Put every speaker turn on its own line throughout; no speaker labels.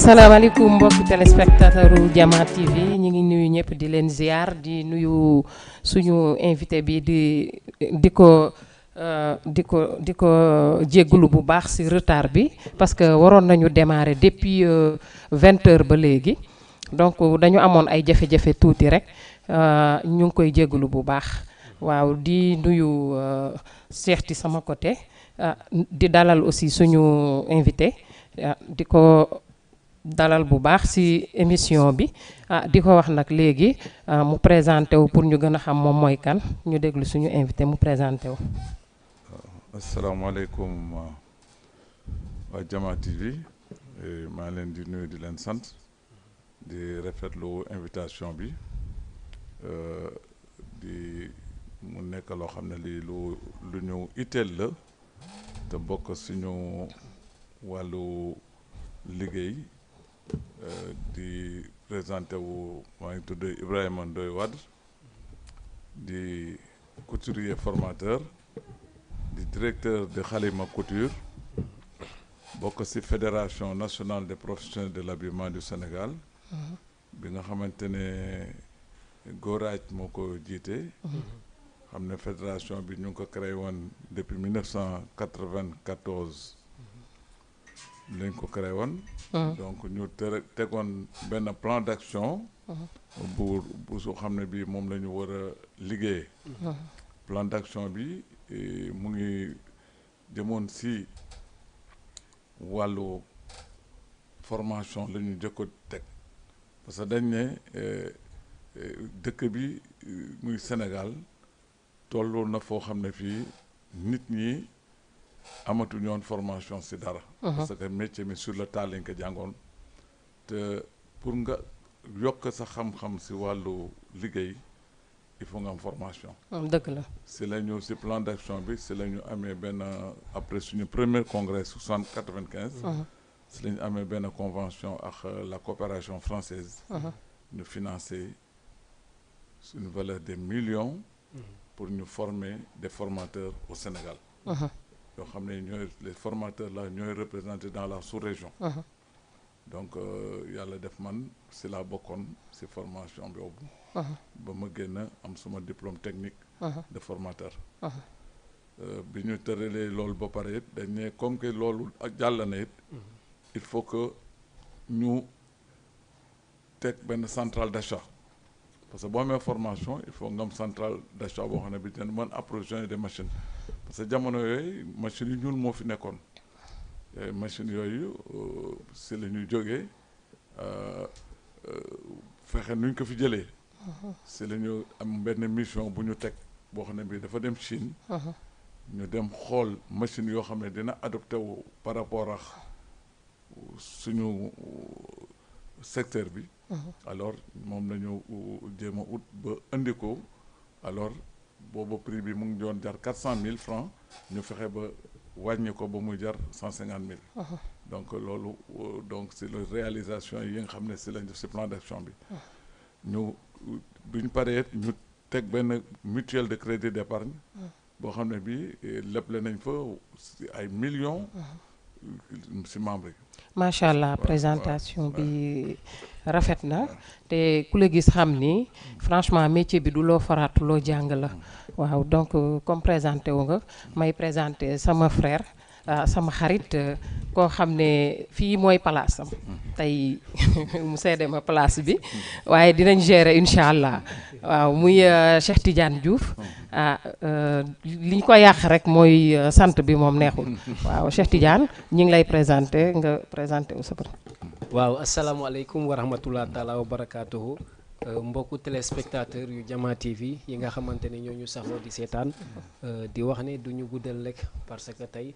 asalaamaaleykum mbokki téléspectateur Jama TV ñi ngi nuyu ñëpp di leen ziar di nuyu suñu invité bi di ko jéggulu bu baax ci retard bi parce que waroon nañu démarrer depuis 20h ba léegi donc dañu amoon ay jafe-jafe tuuti rek ñu ngi koy jéggulu bu baax waaw di nuyu Cheikh ci sama côté di dalal aussi suñu invité di ko dalal bu baax ci émission bi di ko wax nag léegi mu présenté wu pour ñu gën a xam moom mooy kan ñu déglu suñu invité mu présenté wu.
asalaamaaleykum waa Jama TV maa leen di nuyu di leen sant di rafetlu invitation bi di mu nekk loo xam ne lii lu ñu itteel la te bokk suñu wàllu liggéey di présenté wu maa ngi tudd Ibrahima Ndoye Wade di couturier formateur di directeur de Khalima Couture bokk ci fédération nationale des professionnels de l'habillement du Sénégal bi nga xamante ne Goraaj moo ko jiite xam ne fédération bi ñu ngi ko créé woon depuis 1994 lañ ko créé woon donc ñu tegoon benn plan d'action bu su xam ne bi moom la ñu war a liggéey plan d'action bi mu ngi demoon ci wàllu formation la ñu jëkko teg parce que dañ ne dëkk bi muy Sénégal tollu na foo xam ne fii nit ñi amatu ñoon formation ci dara parce que métier mi sur le tas lañ ko jàngoon te pour nga yokk sa xam-xam ci wàllu liggéey il faut nga am formation
dëgg la
ci la ñu ci plan d'action bi ci la ñu amee benn après suñu premier congrès 95 ci la ñu amee benn convention ak la coopération française ñu financer une valeur de millions pour ñu former des formateurs au Sénégal yoo xam ne ñooy les formateurs là ñooy représentés dans la sous-région donc yàlla def man ci laa bokkoon ci formation bi boobu ba ma génn am suma diplôme technique de formateur bi ñu tëralee loolu ba pare it dañ ne comme que loolu ak jàll na it il faut que ñu teg benn centrale d'achat parce que boo amee formation il faut nga am centrale d'achat boo xam ne bi dina mën approvisionner des machines parce que jamono yooyu machines yi ñuul moo fi nekkoon machines yooyu si la ñuy jógee fexe nuñ ko fi jëlee si la ñu am benn mission bu ñu teg boo xam ne bi dafa dem Chine ñu dem xool machines yoo xam ne dina adopté wu par rapport ak suñu secteur bi alors moom la ñu jéem a ut ba indi ko alors booba prix bi mu ngi doon jar 400 000 francs ñu fexe ba wàññi ko ba muy jar 150 000 donc loolu donc c'est la réalisation yi nga xam ne si lañ def si plan d'action bi ñu duñ paree ñu teg benn mutuelle de crédit d'épargne boo xam ne bi leble nañ fa si ay millions si membre yi
macha allah présentation bi rafet na te ku la gis xam ni franchement métier bi du loo faraatu loo jàng la waaw donc comme présenté wu nga may présenté sama frère sama xarit koo xam ne fii mooy place am tey mu seede ma place bi waaye dinañ gérer incha allah waaw muy Cheikh Tidiane Diouf li ñu ko yàq rek mooy sant bi moom neexul waaw Cheikh Tidiane ñu ngi lay présenté nga présenté wu sa bopp.
waaw asalaamaaleykum wa rahmatulah taalaa wa barakaatuhu mbokku téléspectateur yu Jama TV yi nga xamante ne ñoo ñu saxoo di seetaan di wax ne du ñu guddal rek parce que tey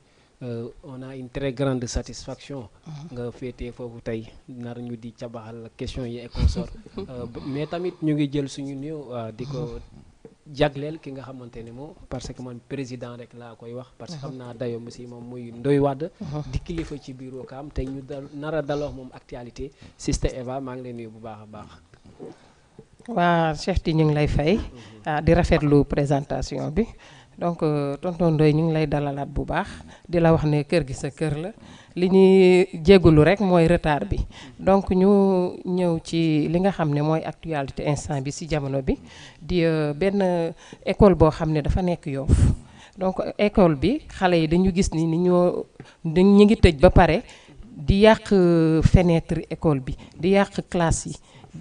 on a une très grande satisfaction nga féetee foofu tey nar ñu di cabaxal question yi et consort mais tamit ñu ngi jël suñu néew di ko jagleel ki nga xamante ne moom parce que man président rek laa koy wax parce que xam naa dayo aussi moom muy Ndoye Wade di kilifa ci biir Wakaam tey ñu nar a daloo moom actualité Sister Eva maa ngi leen nuyu bu baax a baax.
waa Cheikh Ti ñu ngi lay fay di rafetlu présentation bi donc tonton Ndoye ñu ngi lay dalalaat bu baax di la wax ne kër gi sa kër la li ñuy jégalu rek mooy retard bi donc ñu ñëw ci li nga xam ne mooy actualité instant bi ci jamono bi di benn école boo xam ne dafa nekk Yoff donc école bi xale yi dañu gis ni ñu ngi tëj ba pare di yàq fenêtre école bi di yàq classe yi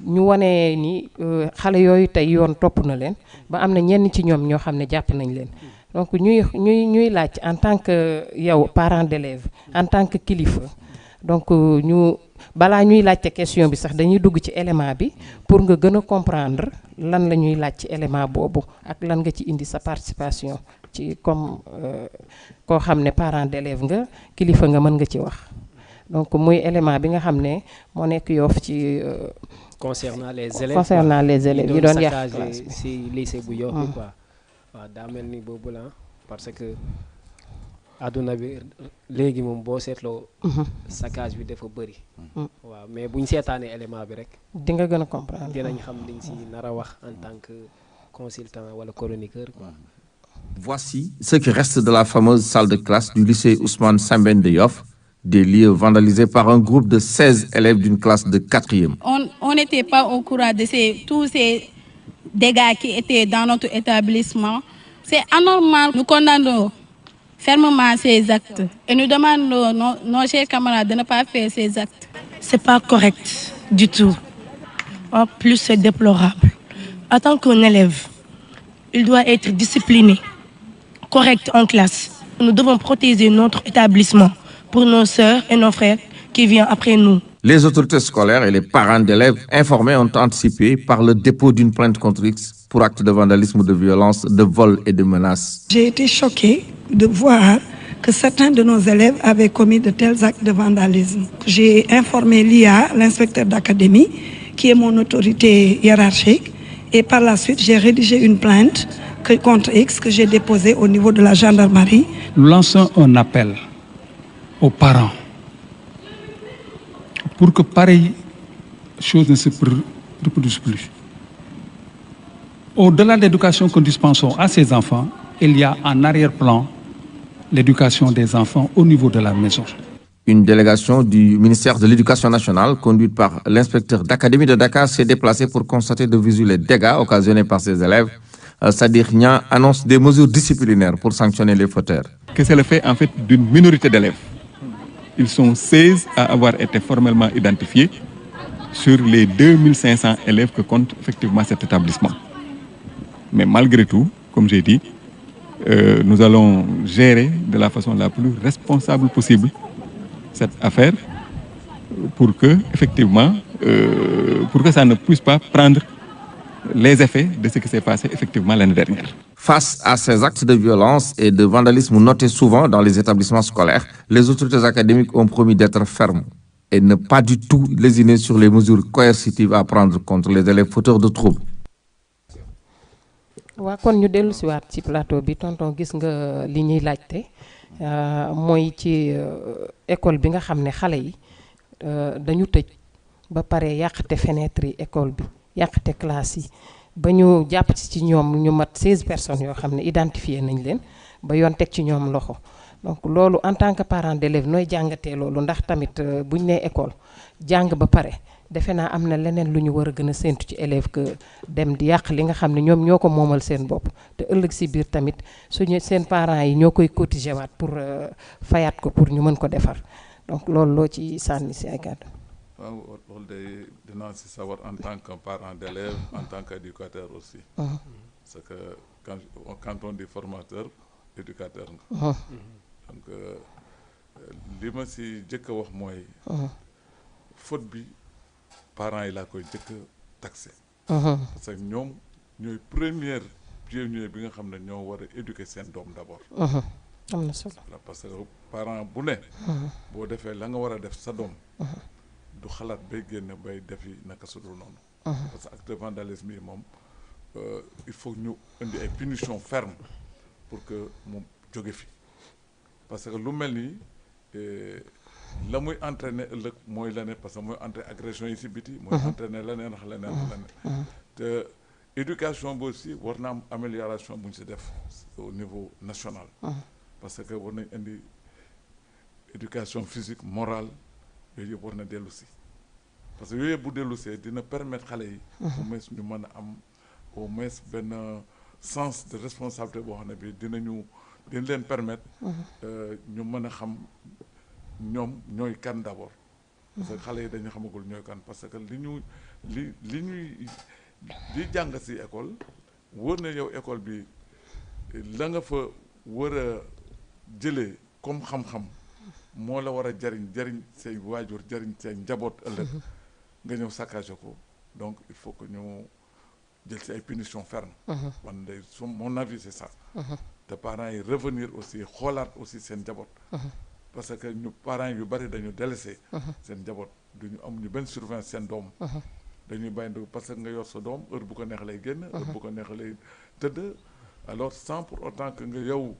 ñu wane ni xale yooyu tey yoon topp na leen ba am na ñenn ci ñoom ñoo xam ne jàpp nañ leen donc ñuy laaj en tant que yow parent d'élève en tant que kilifa donc balaa ñuy laajte question bi sax dañuy dugg ci élément bi pour nga gën a comprendre lan la ñuy laaj ci élément boobu ak lan nga ci indi sa participation ci comme koo xam ne parent d'élève nga kilifa nga mën nga ci wax donc muy élément bi nga xam ne moo nekk Yoff ci
concernant les élèves
yi doon yàq classe bi
ci lycée bu Yoff bi quoi waaw daa mel ni boobu la parce que àdduna bi léegi moom boo seetloo saccage bi dafa bëri waaw mais buñ seetaanee élément bi rek
di nga gën a comprendre
dinañ xam liñ ci nar a wax en tant que consultant wala chroniqueur quoi.
Voici ce qui reste de la fameuse salle de classe du lycée Ousmane Sembène de Yoff, des lieux vandalisés par un groupe de 16 élèves d'une classe de 4e.
On n'était pas au courant de tous ces dégâts qui étaient dans notre établissement. C'est anormal. Nous condamnons fermement ces actes et nous demandons nos chers camarades de ne pas faire ces actes.
C'est pas correct du tout. En plus, c'est déplorable. En tant qu'un élève, il doit être discipliné, correct en classe. Nous devons protéger notre établissement pour nos sœurs et nos frères qui viennent après nous.
Les autorités scolaires et les parents d'élèves informés ont anticipé par le dépôt d'une plainte contre X pour actes de vandalisme, de violence, de vol et de menaces.
J'ai été choquée de voir que certains de nos élèves avaient commis de tels actes de vandalisme. J'ai informé l'IA, l'inspecteur d'académie, qui est mon autorité hiérarchique, et par la suite j'ai rédigé une plainte contre X que j'ai déposée au niveau de la gendarmerie.
Nous lançons un appel aux parents pour que pareille chose ne se reproduise plus. Au-delà de l'éducation que nous dispensons à ces enfants, il y a en arrière-plan l'éducation des enfants au niveau de la maison.
Une délégation du ministère de l'Éducation nationale, conduite par l'inspecteur d'académie de Dakar, s'est déplacée pour constater de visu les dégâts occasionnés par ses élèves. Sadir Nia annonce des mesures disciplinaires pour sanctionner les fauteurs.
Que c'est le fait en fait d'une minorité d'élèves. Ils sont 16 à avoir été formellement identifiés sur les 2500 élèves que compte effectivement cet établissement. Mais malgré tout, comme j'ai dit, nous allons gérer de la façon la plus responsable possible cette affaire pour que, effectivement, pour que ça ne puisse pas prendre les effets de ce qui s'est passé effectivement l'année dernière.
Face à ces actes de violence et de vandalisme notés souvent dans les établissements scolaires, les autorités académiques ont promis d'être fermes et ne pas du tout lésiner sur les mesures coercitives à prendre contre les élèves fauteurs de troubles.
waa kon ñu dellu si waat ci plateau bi tonton gis nga li ñuy laajte mooy ci école bi nga xam ne xale yi dañu tëj ba pare yàqate fenêtre yi école bi yàqate classe yi ba ñu jàpp ci ñoom ñu mat 16 personnes yoo xam ne identifié nañ leen ba yoon teg ci ñoom loxo donc loolu en tant que parent d'élève nooy jàngatee loolu ndax tamit buñ nee école jàng ba pare defe naa am na leneen lu ñu war a gën a séntu ci élève que dem di yàq li nga xam ne ñoom ñoo ko moomal seen bopp te ëllëg si biir tamit suñu seen parents yi ñoo koy cotiser waat pour fayaat ko pour ñu mën ko defar donc loolu loo ci sànni si ay kàddu.
waaw loolu day dinaa si sawar en tant que parent d'élève en tant qu'éducateur aussi. parce que quand on dit formateur éducateur nga. donc li ma si jëkk a wax mooy. faute bi. parents yi laa koy jëkk taxé parce que ñoom ñooy première pionnier bi nga xam ne ñoo war a éduquer seen doom d'abord.
am na solo
parce que parent bu ne boo defee la nga war a def sa doom du xalaat bay génne bay defi naka sudul noonu parce que acte de vandalisme yi moom il faut ñu indi ay punitions fermes pour que mu jóge fi parce que lu mel nii la muy entraîner ëllëg mooy leneen parce que mooy entraîner agression yi si biti mooy entraîner leneen ak leneen te éducation bi aussi war na am amélioration bu ñu si def au niveau national. parce que war nañ indi éducation physique morale yooyu yëpp war na dellu si parce que yooyu yëpp bu dellu see dina permettre xale yi. au moins ñu mën a am au moins benn sens de responsabilité boo xam ne bi dina leen permettre. ñu mën a xam ñoom ñooy kan d'abord. parce que xale yi dañu xamagul ñooy kan parce que li ñuy jàng ci école wóor na yow école bi la nga fa war a jëlee comme xam-xam moo la war a jariñ say waajur jariñ say njaboot ëllëg nga ñëw saccagé ko donc il faut que ñu jël ci ay punitions fermes. man de mon avis c'est ça. te parents yi revenir aussi xoolaat aussi seen njaboot. parce que ñu parents yu bari dañu délaissé. seen njaboot duñu am ñu benn surveillance seen doom. dañuy bàyyi parce que nga yor sa doom heure bu ko neex lay génn. heure bu ko neex lay tëdd. alors sans pour autant que nga yow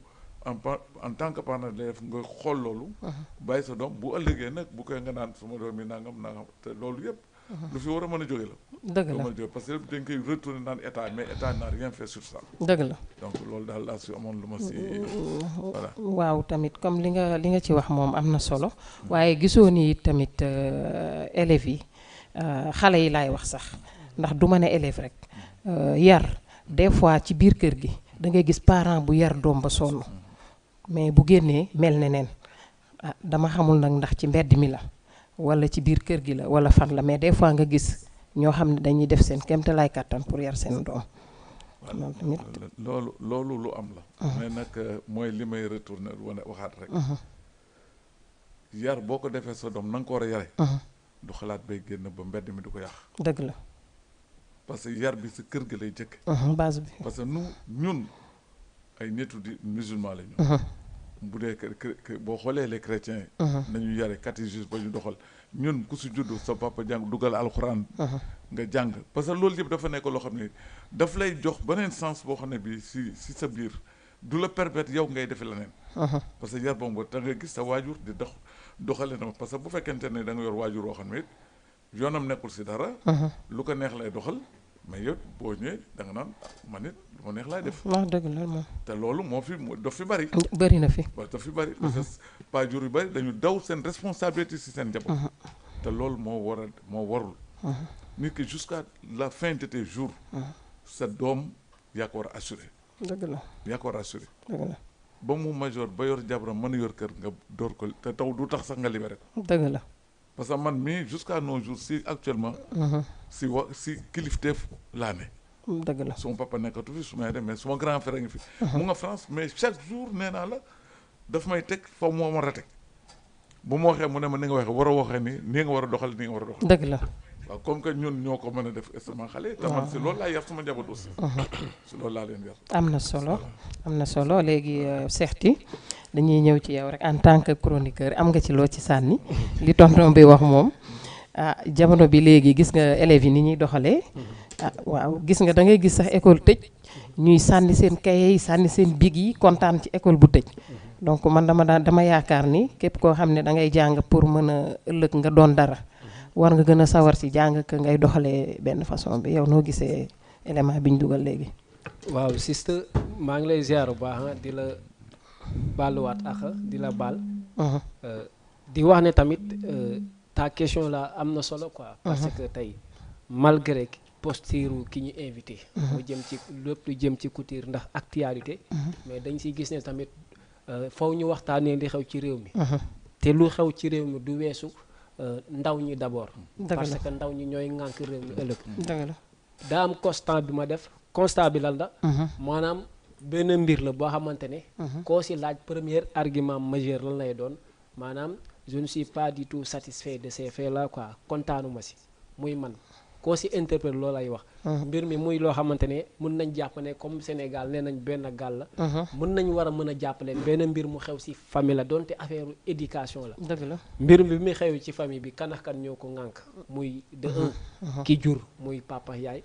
en tant que parent d'élève nga xool loolu. bàyyi sa doom bu ëllëgee nag bu koy nga naan suma doom yi nangam te loolu yëpp. lu fi war a mën a jóge la. dëgg la mën a jóge parce que dañ koy retourner naan état mais état n'a rien fait sur ça.
dëgg la
donc loolu daal laa si amoon lu ma si. voilà
waaw tamit comme li nga ci wax moom am na solo. waaye gisoo ni tamit élèves yi xale yi laay wax sax ndax du ma ne élève rek yar des fois ci biir kër gi da ngay gis parent bu yar doom ba sonn mais bu génnee mel ne neen dama xamul nag ndax ci mbedd mi la. wala ci biir kër gi la wala fan la mais des fois nga gis ñoo xam ne dañuy def seen kéemtalaay kàttan pour yar seen doom.
loolu lu am la. mais nag mooy li may retourner waxaat rek. yar boo ko defee sa doom na nga ko war a yare. du xalaat bay génn ba mbedd mi du ko yàq.
dëgg la.
parce que yar bi sa kër gi lay jëkk.
base bi
parce que ñun ay nitu di musulman la ñu. bu dee boo xoolee les chrétiens nañu yare catéchisme ba ñu doxal ñun ku si juddu sa papa jàng dugal alxuraan nga jàng parce que loolu yëpp dafa nekk loo xam ne daf lay jox beneen sens boo xam ne bi si sa biir du la permettre yow ngay defe leneen parce que yar boobu da nga gis sa waajur di doxale na parce que bu fekkente ne da nga yor waajur woo xam ne yoonam nekkul si dara lu ko neex lay doxal mais yow boo ñëwee da nga naan man it lu ma neex laay def.
wax dëgg la moom.
te loolu daf fi bari.
bëri na fi.
waaw daf fi bari. parce que waajur yu bari dañu daw seen responsabilité si seen njaboot. te loolu moo warul. nit ki jusqu'à la fin de tes jours. sa doom yaa ko war a assuré.
dëgg la
yaa ko war a assuré.
dëgg la
ba mu major ba yor jabaram mën a yor kër nga door ko te taw du tax sax nga libéré ko.
dëgg la. parce
que man mii jusqu'à nos jours si actuellement. si kilifteef laa ne.
dëgg la
suma papa nekkatu fi su may dem mais suma grand frère ngi fi. mu nga France mais chaque jour nee naa la daf may teg fa moo ma teg bu ma waxee mu ne ma ni nga waxee war a waxee nii nga war a doxal nii nga war a doxal.
dëgg la
waaw comme que ñun ñoo ko mën a def extrêmement xale. te man si loolu laa yar sama njaboot aussi. si loolu laa leen yar.
am na solo léegi Cheikh dañuy ñëw ci yow rek en tant que chroniqueur am nga ci loo ci sànni li tonton bi wax moom jamono bi léegi gis nga élèves yi ni ñuy doxalee waaw gis nga da ngay gis sax école tëj ñuy sànni seen cahier yi sànni seen big yi kontaan ci école bu tëj donc man dama yaakaar ni képp koo xam ne da ngay jàng pour mën a ëllëg nga doon dara war nga gën a sawar ci jàng que ngay doxalee benn façon bi yow noo gisee élément bi ñu dugal léegi.
waaw sister maa ngi lay ziar bu baax di la baaluwaat ak di la baal. di wax ne tamit ta question là am na solo quoi. parce que tey malgré posture ki ñu invité. mu jëm ci lépp lu jëm ci couture ndax actualité. mais dañ siy gis ne tamit faw ñu waxtaanee li xew ci réew mi. te lu xew ci réew mi du weesu ndaw ñi d'abord. parce que ndaw ñi ñooy ŋànk réew mi ëllëg.
dëgg la
daa am constat bi ma def constat bi lan la. maanaam benn mbir la boo xamante ne. koo si laaj premier argument majeur lan lay doon maanaam je ne suis pas du tout satisfait de ces faits là quoi kontaanuma si muy man koo si interprète loolu lay wax. mbir mi muy loo xamante ne mën nañ jàpp ne comme Sénégal nee nañ benn gàll la. mën nañ war a mën a jàppale benn mbir mu xew si famille la donte affaire éducation la.
dëgg la
mbir mi muy xew ci famille bi kan ak kan ñoo ko ŋànk muy de un ki jur muy papa yaay.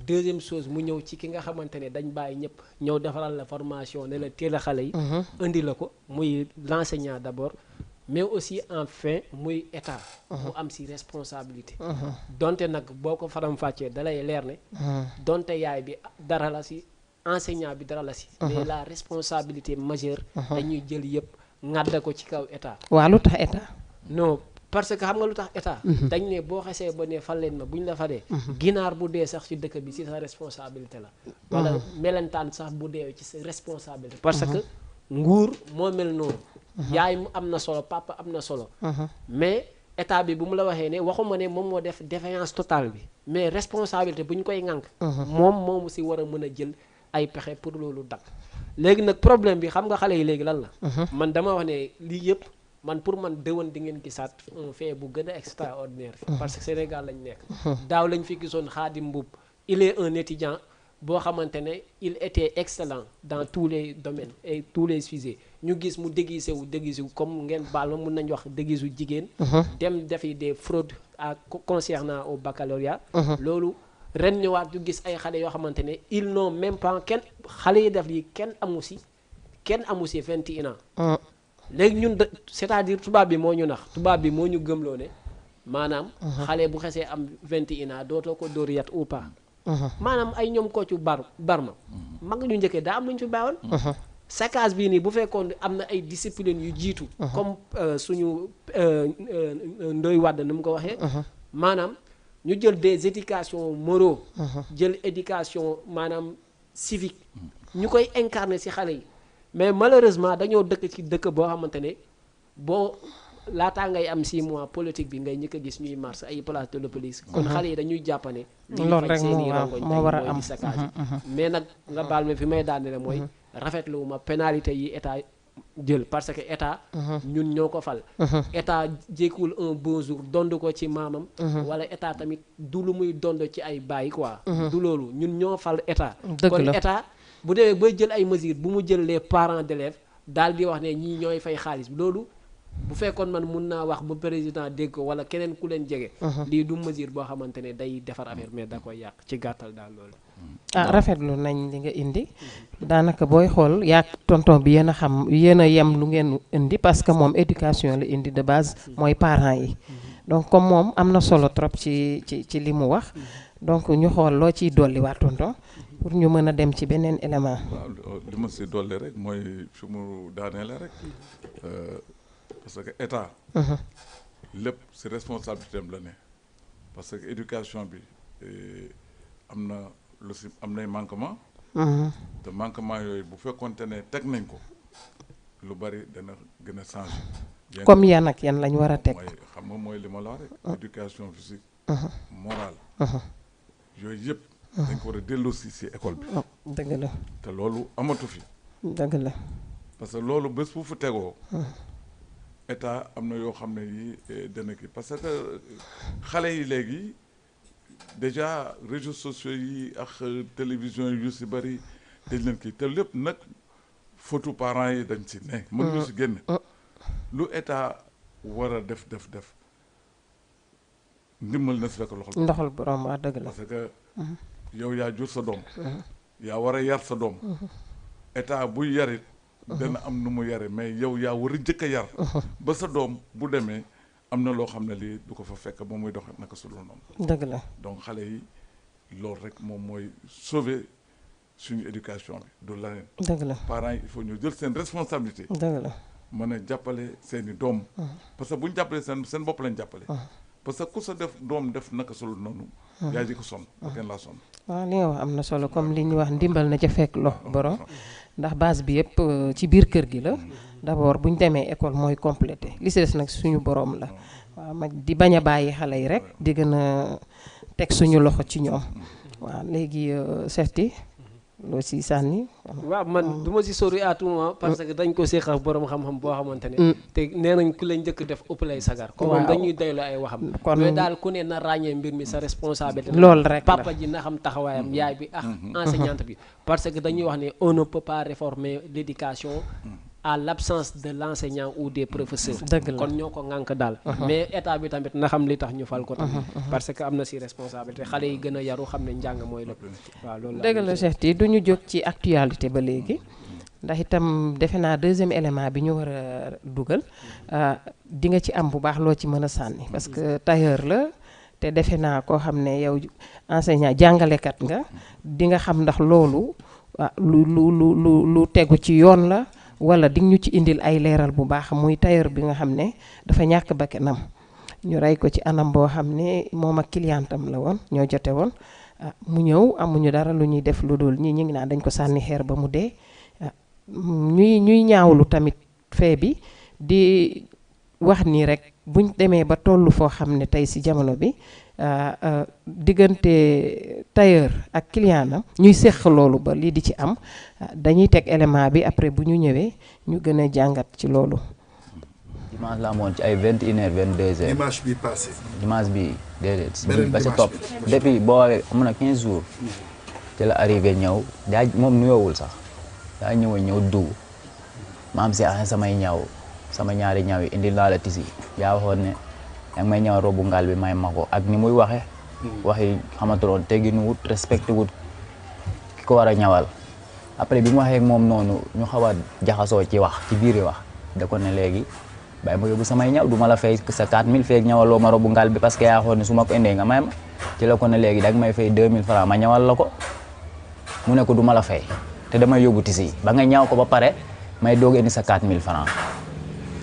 deuxième chose mu ñëw ci ki nga xamante ne dañ bàyyi ñëpp ñëw defaral la formation ne la teel a xale yi. indi la ko muy l'enseignant d'abord. mais aussi enfin muy état mu am si responsabilité donte nag boo ko faram-fàccee dalay leer ne donte yaay bi dara la si enseignant bi dara la si mais la responsabilité majeure dañuy jël yëpp ŋàdda ko ci kaw état.
waaw lu tax état.
non parce que xam nga lu tax état. dañ ne boo xesee ba ne fal leen ma buñ la falee. ginaar bu dee sax ci dëkk bi ci sa responsabilité la. wala melentaan sax bu dee ci sa responsabilité. parce que nguur moo mel noonu. yaay mu am na solo papa am na solo. mais état bi bu mu la waxee ne waxuma ne moom moo def défaillance totale bi mais responsabilité bu ñu koy ŋànk. moom si war a mën a jël ay pexe pour loolu dakk léegi nag problème bi xam nga xale yi léegi lan la. man dama wax ne lii yëpp man pour man déwén di ngeen gisaat un fait bu gën a extraordinaire. parce que Sénégal lañ nekk. daaw lañ fi gisoon Khadim Mboup il est un étudiant boo xamante ne il était excellent dans tous les domaines et tous les sujets ñu gis mu déguisé wu comme ngeen baal ma mun nañu wax déguisu jigéen. dem defi des fraudes concernant au baccalauréat. loolu. ren ñëwaat du gis ay xale yoo xamante ne ils n'ont même pas kenn xale yi def lii kenn amu si 21 ans. léegi ñun c'est-à-dire tubaab bi moo ñu nax tubaab bi moo ñu gëmloo ne maanaam. xale bu xesee am 21 ans dootoo ko dóor yat ou pas. maanaam ay ñoom koccu barma mag ñu njëkkee daa am lu ñu fi bàyyoon. saccage bii nii bu fekkoon am na ay discipline yu jiitu. comme suñu Ndoye Wade ni mu ko waxee. maanaam. ñu jël des éducations moraux. jël éducation maanaam civique. ñu koy incarner ci xale yi mais malheureusement dañoo dëkk ci dëkk boo xamante ne boo laataa ngay am 6 mois politique bi ngay njëkk a gis ñuy marche ay place de l'Obélisque. kon xale yi dañuy jàpp ne.
loolu rek moo war a am
mais nag nga baal ma fi may daanele mooy. rafetlu ma pénalité yi état jël parce que état. ñun ñoo ko fal. état jékkuwul un beau jour dond ko ci maamam. wala état tamit du lu muy dond ci ay baay quoi. du loolu ñun ñoo fal état. kon état bu demee bay jël ay mesures bu mu jël les parents d'élèves daal di wax ne ñii ñooy fay xaalis bi loolu bu fekkoon man mun naa wax ba président dégg ko wala keneen ku leen jege. lii du mesure boo xamante ne day defar affaire mais da koy yàq ci gàttal daal loolu.
rafetlu nañ li nga indi daanaka booy xool yaa tonton bi yéen a yem lu ngeen indi parce que moom éducation la indi de base mooy parents yi donc comme moom am na solo trop ci li mu wax donc ñu xool loo ciy dolli waa tonton pour ñu mën a dem ci beneen élément.
waaw li ma si dolli rek mooy fi mu daaneel rek parce que état. lépp si responsabilité am la ne parce que éducation bi am na. lu si am nay manquement te manquement yooyu bu fekkoonte ne teg nañ ko lu bari dana gën a changer.
comme yan ak yan lañ war a teg.
mooy xam nga mooy li ma la wax rek. éducation physique. morale. yooyu yëpp. dañ ko war a delloosi si école bi.
dëgg la.
te loolu amatu fi.
dëgg la.
parce que loolu bés bu fu tegoo. état am na yoo xam ne yi dana kii parce que xale yi léegi. déjà réseaux sociaux yi ak télévision yu si bëri dañ leen kii te lépp nag photo parents yi dañ si ne mën ñu si génn lu état war a def ndimbal na si fekk
loxol borom waa dëgg la
parce que yow yaa jur sa doom yaa war a yar sa doom état buy yarit dana am nu mu yare mais yow yaa war a jëkk a yar ba sa doom bu demee am na loo xam ne lii du ko fa fekk ba muy dox naka su dul noonu.
dëgg la
donc xale yi loolu rek moom mooy sauver suñu éducation bi du leneen.
dëgg la
parents yi il faut ñu jël seen responsabilité.
dëgg la
mën a jàppale seen i doom. parce que bu ñu jàppalee seen bopp lañ jàppale. parce que ku sa def doom def naka su dul noonu. yaa ji ko sonn ba kenn laa sonn.
waaw li nga wax am na solo comme li ñu wax ndimbal na ca fekk loxo borom ndax base bi yëpp ci biir kër gi la. d'abord bu ñu demee école mooy complété li ci des nag suñu borom la waaw mag di bañ a bàyyi xale yi rek di gën a teg suñu loxo ci ñoom waaw léegi seeti loo ci sànni.
waaw man du ma si sori à tout moment parce que dañ ko seexal borom xam-xam boo xamante ne. te nee nañ ku lañ njëkk def ëpp lay sagar. comme moom dañuy doylu ay waxam.
kon
mais daal ku ne na ràññee mbir mi sa responsabilité.
loolu rek la
papa ji na xam taxawaayam yaay bi ak enseignante bi. parce que dañuy wax ne on ne peut pas réformer l'éducation à l'absence de l'enseignant ou des professeurs. kon ñoo ko ŋànk daal. mais état bi tamit na xam li tax ñu fal ko tamit. parce que am na si responsabilité xale yi gën a yaru xam ne njàng mooy lépp. waaw loolu
dëgg la Cheikh Ty du ñu jóg ci actualité ba léegi ndax itam defe naa deuxième élément bi ñu war a dugal di nga ci am bu baax loo ci mën a sànni parce que tailleur la te defe naa koo xam ne yow enseignant jàngalekat nga di nga xam ndax loolu lu tegu ci yoon la wala di ñu ci indil ay leeral bu baax muy tailleur bi nga xam ne dafa ñàkk bakkanam ñu rey ko ci anam boo xam ne moom ak clientam la woon ñoo jote woon mu ñëw amuñu dara lu ñuy def lu dul ñi ngi naan dañ ko sànni xeer ba mu dee ñuy ñaawlu tamit fee bi di wax nii rek buñ demee ba tollu foo xam ne tey ci jamono bi diggante tailleur ak client am ñuy séq loolu ba lii di ci am dañuy teg élément bi après bu ñu ñëwee ñu gën a jàngat ci loolu.
dimanche la amoon ci ay 21h 22h.
dimanche bi passé.
dimanche bi déedéet. ba ca topp depuis boo am na 15 jours. ci la arrivé ñëw daa moom nuyoowul sax daa ñëw dugg ma am si samay ñaw sama ñaari ñaw yi indi laa la tisi yaa waxoon ne danga may ñaw robu ngaal bi may ma ko ak ni muy waxe waxi xamatuloon tegginu wut respecté wut ki ko war a ñawal après bi mu waxee ak moom noonu ñu xaw a jaxasoo ci wax ci biiri wax da ko ne léegi bàyyi ma yóbbu samay ñaw du ma la fay sa 4000 feeg ñawaloo ma robu ngaal bi parce que yaa waxoon ne su ma ko indee nga may ma ci la ko ne léegi danga may fay 2000 francs ma ñawal la ko mu ne ko du ma la fay te damay yóbbu tisi ba nga ñaw ko ba pare may doog indi sa 4000 francs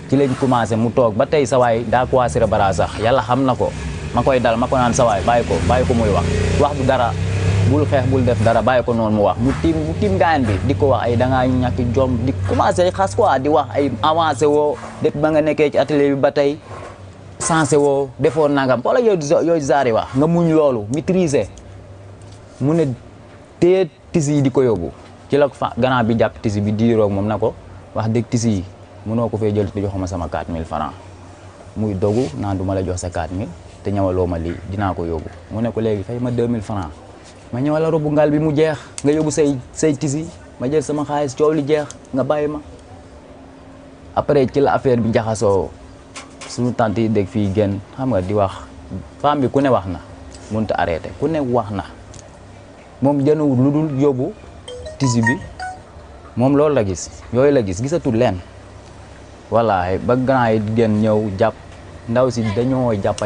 ci lañ commencé mu toog ba tey sa waay daa coiffé bara sax yàlla xam na ko ma koy dal ma ko naan sa waay bàyyi ko muy wax du dara bul xeex bul def dara bàyyi ko noonu mu wax mu tiim gaayan bi di ko wax ay da ngaa ñàkk jom di commencé xas quoi di wax ay avancé woo depuis ba nga nekkee ci atelier bi ba tey sensé woo defoo nangam wala yooyu zaari wax nga muñ loolu maîtriser mu ne téye tisi yi di ko yóbbu ci la gannaaw bi jàpp tisi bi diiroog moom na ko wax dëgg tisi yi mënoo ko fee jël te joxuma sama 4000 francs muy dogu naan du ma la jox sa 4000 te ñëwaloo ma lii dinaa ko yóbbu mu ne ko léegi fay ma 2000 francs ma ñëwal la robu ngal bi mu jeex nga yóbbu say tisi ma jël sama xaalis coow li jeex nga bàyyi ma après ci la affaire bi jaxasoo suñu tante yi dégg fii génn xam nga di wax femme bi ku ne wax na mënut a arrêté ku ne wax na moom jënawul lu dul yóbbu tisi bi moom loolu la gis yooyu la gis gisatul leen wallaahi ba grand yi génn ñëw jàpp ndaw si dañoo jàpp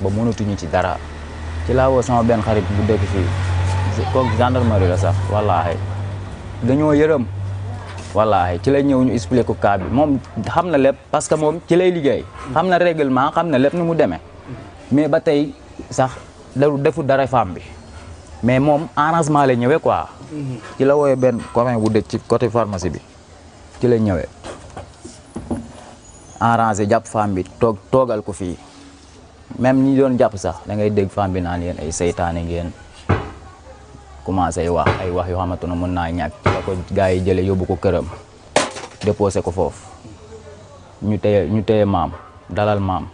ba mënatuñu ci dara ci laa woo sama benn xarit bu dëkk fii kooku gendarmerie la sax wallaahi dañoo yërëm wallaahi ci la ñëw ñu expliqué ko cas bi moom xam na lépp parce que moom ci lay liggéey xam na règlement xam na lépp ni mu demee mais ba tey sax defu dara femme bi mais moom arrangement la ñëwee quoi ci la wooyee benn copain bu dëkk ci côté pharmacie bi ci la ñëwee arrangé jàpp femme bi toogal ko fii même ñi doon jàpp sax da ngay dégg femme bi naan yéen ay seytaane ngeen commencé ay wax yoo xamante ne mën naa ñàkk ci la ko gars yi jëlee yóbbu ko këram déposé ko foofu ñu téye maam dalal maam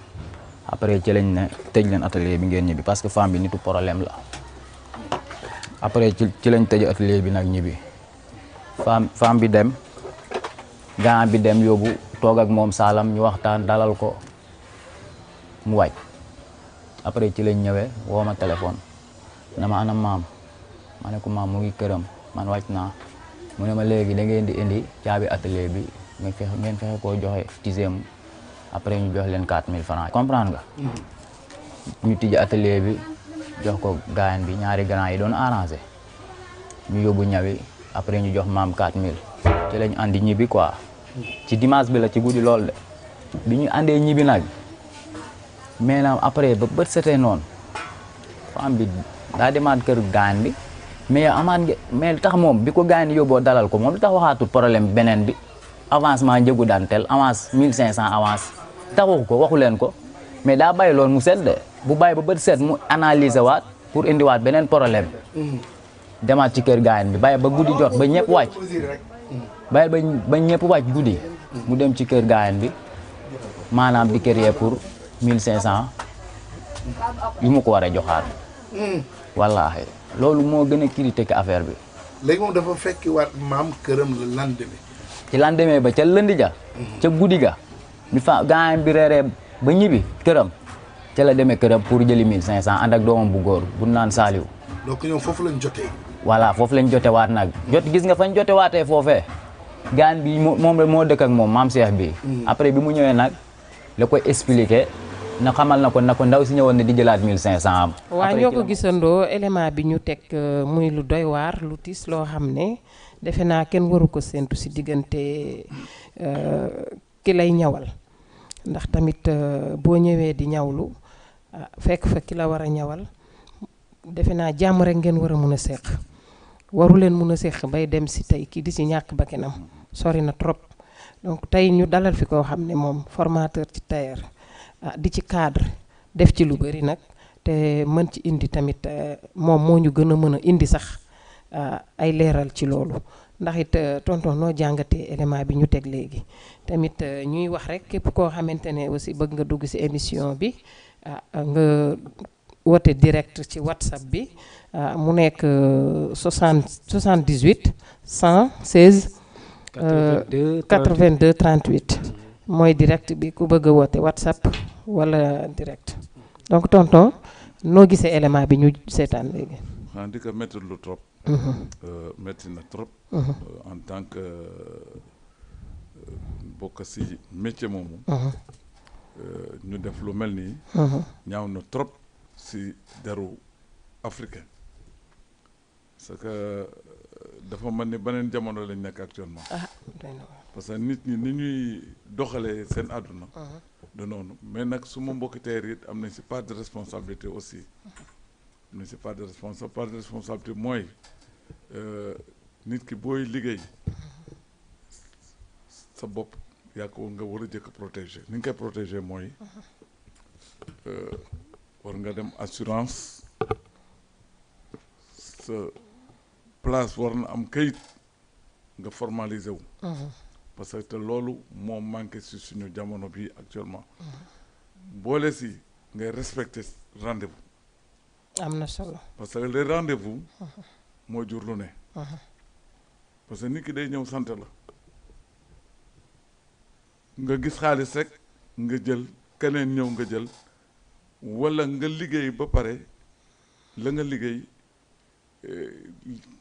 après ci lañ ne tëj leen atelier bi ngeen ñibbi parce que femme bi nitu problème la après ci lañ tëj atelier bi nag ñibbi femme bi dem grand bi dem yóbbu toog ak moom saalam ñu waxtaan dalal ko mu wàcc après ci lañ ñëwee woo ma téléphone na ma ana maam ma ne ko maam mu ngi këram man wàcc naa mu ne ma léegi da ngeen di indi caabi atelier bi ngeen fexe koo joxe tiseem après ñu jox leen 4000 francs comprendre nga ñu tijji atelier bi jox ko gaayan bi ñaari grand yi doon arrangé ñu yóbbu ñawi après ñu jox maam 4000 ci lañ andi ñibbi quoi ci dimanche bi la ci guddi lool de bi ñu andee ñibbi nag maintenant après ba bët setee noonu femme bi daa demaat kër gaayan bi mais lu tax moom bi ko gaayan yóbboo dalal ko moom lu tax waxaatul problème beneen bi avancement njëgu daan tel avance 1500 avance tax waxu ko waxu leen ko mais daa bàyyi loolu mu set de bu bàyyi ba bët set mu analyser waat pour indiwaat beneen problème demaat ci kër gaayan bi bàyyi ba guddi jot ba ñëpp wàcc bàyyi ba ñëpp wàcc guddi mu dem ci kër gaayan bi maanaam di kër pour 1500 yu mu ko war a joxaat wallaahi loolu moo gën a critiquer affaire bi.
léegi moom dafa fekki waat maam këram le lendemain.
ci lendemain ba ca lëndi ja ca guddi ga bi fa gaayan bi reeree ba ñibbi këram ca la demee këram pour jëli 1500 ànd ak doomam bu góor bu naan Saliou.
donc ñoom foofu lañ jotee.
voilà foofu lañ jote waat nag gis nga fañ jote waatee foofee gaan bi moom moo dëkk ak moom maam Cheikh bi après bi mu ñëwee nag la koy expliqué na xamal na ko ndaw si ñëwoon ne di jëlaat 1500 am.
waaw ñoo ko gisandoo élément bi ñu teg muy lu doy waar lu tiis loo xam ne defe naa kenn waru ko séntu si diggante ki lay ñawal ndax tamit boo ñëwee di ñawlu fekk fa ki la war a ñawal defe naa jàmm rek ngeen war a mun a séq waru leen mun a séq bay dem si tey ki di si ñàkk bakkanam sori na trop donc tey ñu dalal fi koo xam ne moom formateur ci tailleur di ci cadre def ci lu bari nag te mën ci indi tamit moom moo ñu gën a mën a indi sax ay leeral ci loolu ndax it tonton noo jàngatee élément bi ñu teg léegi tamit ñuy wax rek képp koo xamante ne aussi bëgg nga dugg ci émission bi nga woote direct ci WhatsApp bi mu nekk 78 116 82 38 mooy direct bi ku bëgg a woote WhatsApp wala direct donc tonton noo gisee élément bi ñu seetaan léegi.
di ko métti lu trop. métti na trop. en tant que bokk si métier moomu. ñu def lu mel nii. ñaaw na trop si deru africain parce que dafa mel ni beneen jamono lañ nekk actuellement. parce que nit ñi ni ñuy doxalee seen àdduna. de noonu mais nag su ma mbokki teer it am nañ si part de responsabilité aussi. am nañ si part de responsabilité mooy nit ki booy liggéey sa bopp yaa ko nga war a jëkk protéger ni nga koy protéger mooy war nga dem assurance sa place war na am kayit nga formaliser wu. parce que te loolu moo manqué si suñu jamono bi actuellement. boole si ngay respecter rendez-vous.
am na solo.
parce que les rendez-vous. moo jur lu ne. parce que nit ki day ñëw sant la. nga gis xaalis rek nga jël keneen ñëw nga jël walla nga liggéey ba pare la nga liggéey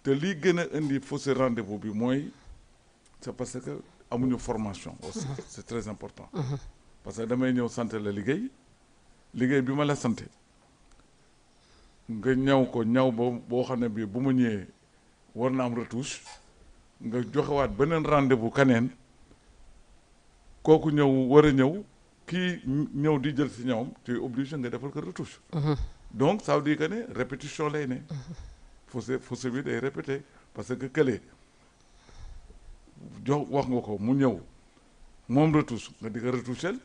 te lii gën a indi fausse rendez-vous bi mooy c'est parce que amuñu formation aussi c'est très important. parce que damay ñëw sant la liggéey bi ma la sante nga ñaw ko ñaw boo xam ne bii bu ma ñëwee war na am retouche nga joxewaat beneen rendez-vous kaneen kooku ñëw war a ñëw kii ñëw di jël si ñawam tu es obligé nga defal ko retouche. donc ça veut dire que ne répétition lay ne. fausse bi day répété parce que kële jox wax nga ko mu ñëw moom retouche nga di ko retoucher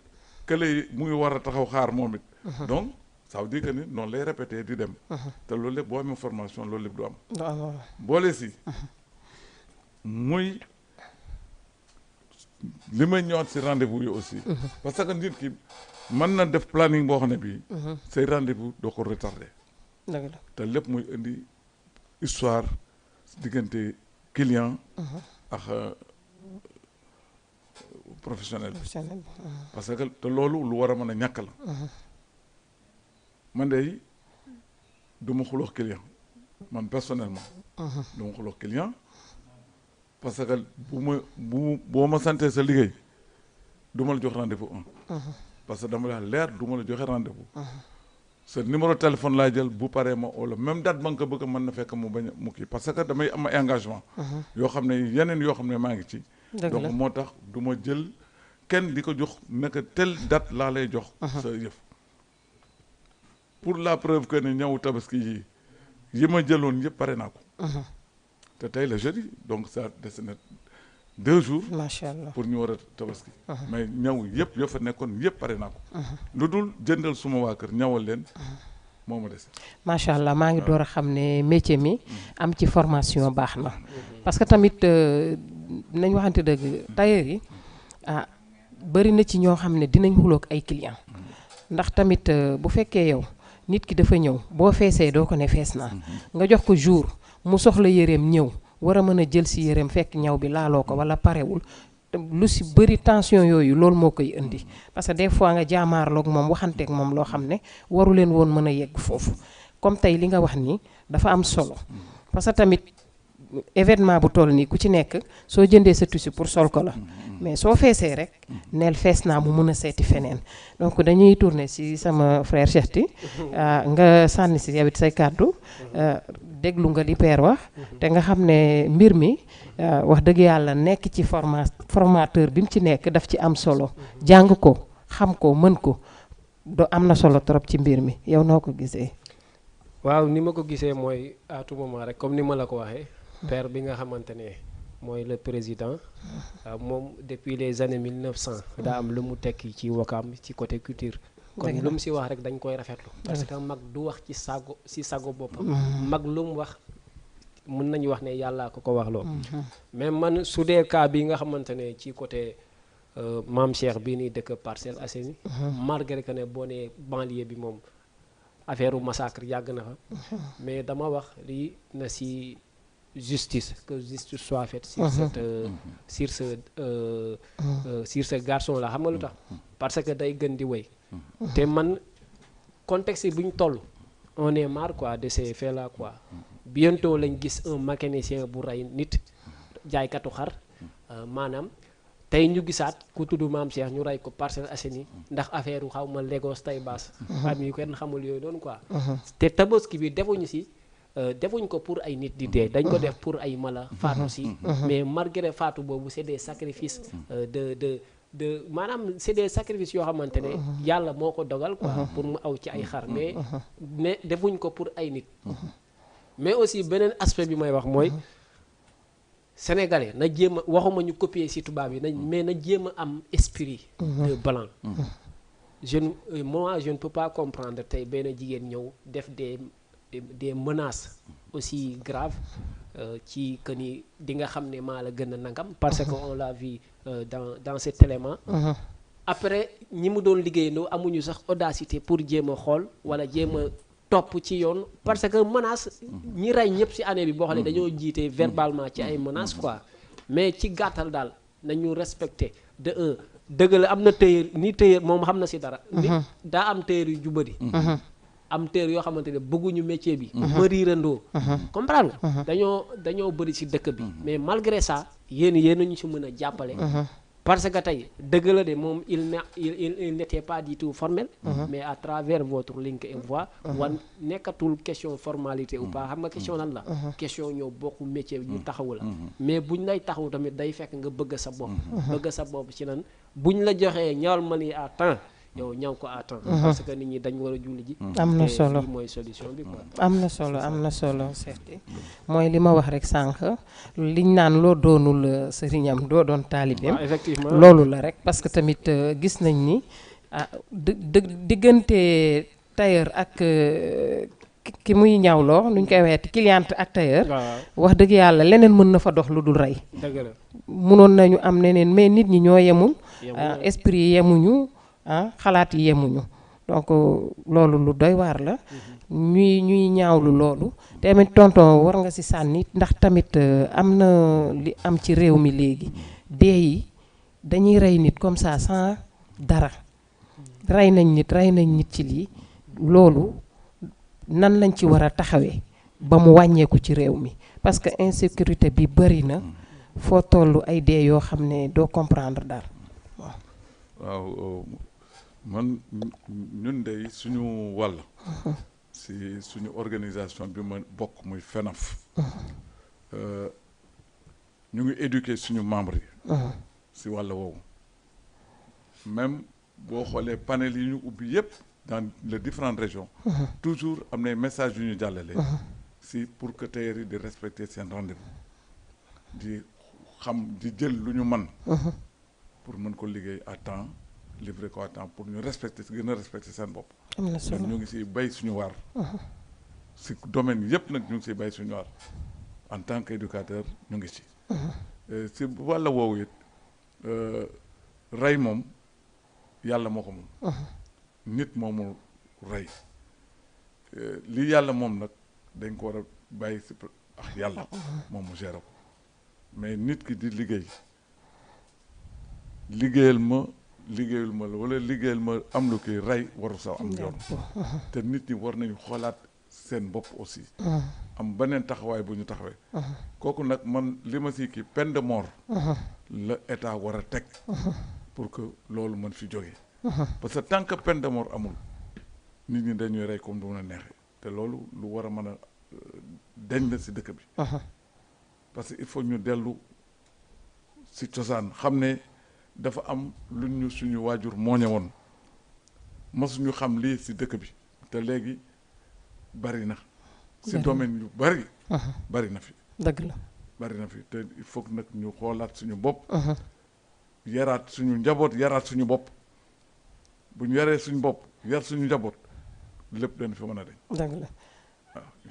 kële mu ngi war a taxaw xaar moom it. donc ça veut dire que ni noonu lay répété di dem. te loolu lépp boo amee formation loolu lépp du am. boole si muy li may ñëwaat si rendez-vous yi aussi. parce que nit ki mën na def planning boo xam ne bii. say rendez-vous doo ko retardé.
dëgg la
te lépp muy indi histoire diggante client. ak professionnel bi. parce que te loolu lu war a mën a ñàkk la. man de du ma xuloo client man personnellement. du ma xuloo client parce que boo ma santee sa liggéey du ma la jox rendez-vous parce que dama la leer du ma la joxe rendez-vous. sa numéro téléphone laa jël bu paree ma wala même date ba nga ko bëgg mën na fekk mu bañ mu kii parce que damay am engagement. yoo xam ne yeneen yoo xam ne maa ngi ci. donc moo tax du ma jël kenn di ko jox naka telle date laa lay jox. sa yëf. pour la preuve que ne ñëw tabaski yi ma jëloon yëpp pare naa ko. te tey la jeudi donc ça des na 2 jours.
macha allah
pour ñu war a tabaski. mais ñëw yëpp yoo fa nekkoon yëpp pare naa ko. lu dul jëndal suma waa kër ñawal leen. moo ma des.
macha allah maa ngi door a xam ne métier mi am ci formation baax na. parce que tamit nañ waxante dëgg tailleur yi bëri na ci ñoo xam ne dinañ xuloog ay clients. ndax tamit bu fekkee yow nit ki dafa ñëw boo feesee doo ko ne fees naa. nga jox ko jour mu soxla yéreem ñëw war a mën a jël si yéreem fekk ñaw bi laaloo ko wala parewul lu si bëri tension yooyu loolu moo koy indi. parce que des fois nga jaamaarloog moom waxanteeg moom loo xam ne waru leen woon mën a yegg foofu comme tey li nga wax nii dafa am solo parce que tamit événement bu toll nii ku ci nekk soo jëndee sa tissu pour sol ko la mais soo feesee rek neel fees naa mu mën a seeti feneen donc dañuy tourner ci sama frère Cheikh Ty nga sànni ci yow it say kàddu déglu nga li père wax te nga xam ne mbir mi wax dëgg yàlla nekk ci formateur bi mu ci nekk daf ci am solo jàng ko xam ko mën ko do am na solo trop ci mbir mi yow noo ko gisee.
waaw ni ma ko gisee mooy à tout moment rek comme ni ma la ko waxee père bi nga xamante ne mooy le président moom depuis les années 1900 daa am lu mu tekki ci Wakaam ci côté culture kon lu mu si wax rek dañ koy rafetlu parce que mag du wax ci sago boppam mag lu mu wax mën nañu wax ne yàllaa ko wax loo mais man su dee cas bi nga xamante ne ci côté Maam Cheikh bii nii dëkk Parcelles Assainies malgré que ne boo nee banlieue bi moom affaire massacre yàgg na fa mais dama wax lii na ci justice que justice soit faite sur ce garçon là xam nga lu tax parce que day gën di wéy te man contexte bu ñu toll on est marre quoi de ces faits là quoi bientôt lañ gis un mécanicien bu rey nit jaaykatu xar maanaam tey ñu gisaat ku tudd Maam Cheikh ñu rey ko Parcelles Assainies ndax affaire xaw ma Lagos tay baas am yu kenn xamul yooyu noonu quoi te tabaski bi defuñ ko pour ay nit di dee dañ ko def pour ay mala faatu si mais malgré faatu boobu c'est des sacrifices de maanaam c'est des sacrifices yoo xamante ne yàlla moo ko dogal quoi pour mu aw ci ay xar mais defuñ ko pour ay nit mais aussi beneen aspect bi may wax mooy sénégalais na jéem a waxuma ñu copier ci tubaab yi mais na jéem a am esprit de blanc je ne peux pas comprendre tey benn jigéen ñëw def des menaces aussi graves ci que ni di nga xam ne maa la gën a nangam parce que on l'a vu dans cet élément après ñi mu doon liggéeyandoo amuñu sax audacité pour jéem a xool wala jéem a topp ci yoon parce que menace ñi rey ñëpp ci année bi boo xam ne dañoo jiite verbalement ci ay menaces quoi mais ci gàttal daal nañu respecter dëgg la am na téyër moom xam na ci dara daa am téyër yu jubadi am téer yoo xamante ne bëgguñu métier bi ma riirandoo comprendre nga dañoo bëri ci dëkk bi mais malgré ça yéen ñu ci mën a jàppale parce que tey dëgg la de moom il n'était pas du tout formel mais à travers votre link et voix wan nekkatul question formalité ou pas xam nga question lan la question ñoo bokku métier bi ñu taxawu la mais buñ lay taxaw tamit day fekk nga bëgg sa bopp ci nan buñ la joxee ñawal ma ni à temps yow ñaw ko à temps parce que nit ñi dañ war a julli ji
am na solo
mooy solution bi quoi
am na solo seeti mooy li ma wax rek sànq liñ naan loo doonul sëriñam doo doon taalibeem
effectivement
loolu la rek parce que tamit gis nañ ni diggante tailleur ak ki muy ñawloo nuñ koy waxee cliente ak tailleur wax dëgg yàlla leneen mën na fa dox lu dul rey
dëgg la
mënoon nañu am neneen mais nit ñi ñoo yemul esprit yemuñu xalaat yi yemuñu donc loolu lu doy waar la ñuy ñaawlu loolu te tamit tonton war nga ci sànni ndax tamit am na li am ci réew mi léegi dee yi dañuy rey nit comme ça sans dara rey nañ nit ci lii loolu nan lañ ci war a taxawee ba mu wàññeeku ci réew mi parce que insécurité bi bari na foo tollu ay dee yoo xam ne doo comprendre daal
waaw man ñun de suñu wàll si suñu organisation bi ma bokk muy FENAF ñu ngi éduquer suñu membres yi si wàll woowu même boo xoolee panel yi ñu ubbi yëpp dans les différentes régions toujours am na message yu ñu jàllale si pour que tailleurs yi di respecter seen rendez-vous di jël lu ñu mën pour mën ko liggéey à temps livrer ko à temps pour ñu gën a respecter seen bopp ñu ngi siy bay suñu waar si domaine yëpp nag ñu ngi siy bay suñu waar en tant qu'éducateur ñu ngi ci si wàlla woowu it rey moom yàlla moo ko moom nit moomu rey li yàlla moom nag dañ ko war a bàyyi si ak yàlla moom mu gérer ko mais nit ki di liggéeyal ma la wala liggéeyal ma am lu kii rey waru sax am yoon te nit ñi war nañu xoolaat seen bopp aussi. am beneen taxawaay bu ñu taxawee. kooku nag man li ma si kii peine de mort. la état war a teg. pour que loolu mën fi jógee. parce que tant que peine de mort amul nit ñi dañuy rey comme du mën a neexee te loolu lu war a mën a deñ la si dëkk bi. parce que il faut ñu dellu si cosaan xam ne dafa am lu ñu suñu waajur mooñe woon mosuñu xam lii si dëkk bi te léegi bari na. si domaine yu bari. bari na fi.
dëgg la
bari na fi te il faut nag ñu xoolaat suñu bopp. yaraat suñu njaboot yaraat suñu bopp bu ñu yaree suñu bopp yar suñu njaboot lépp dañ fi mën a deñ.
dëgg la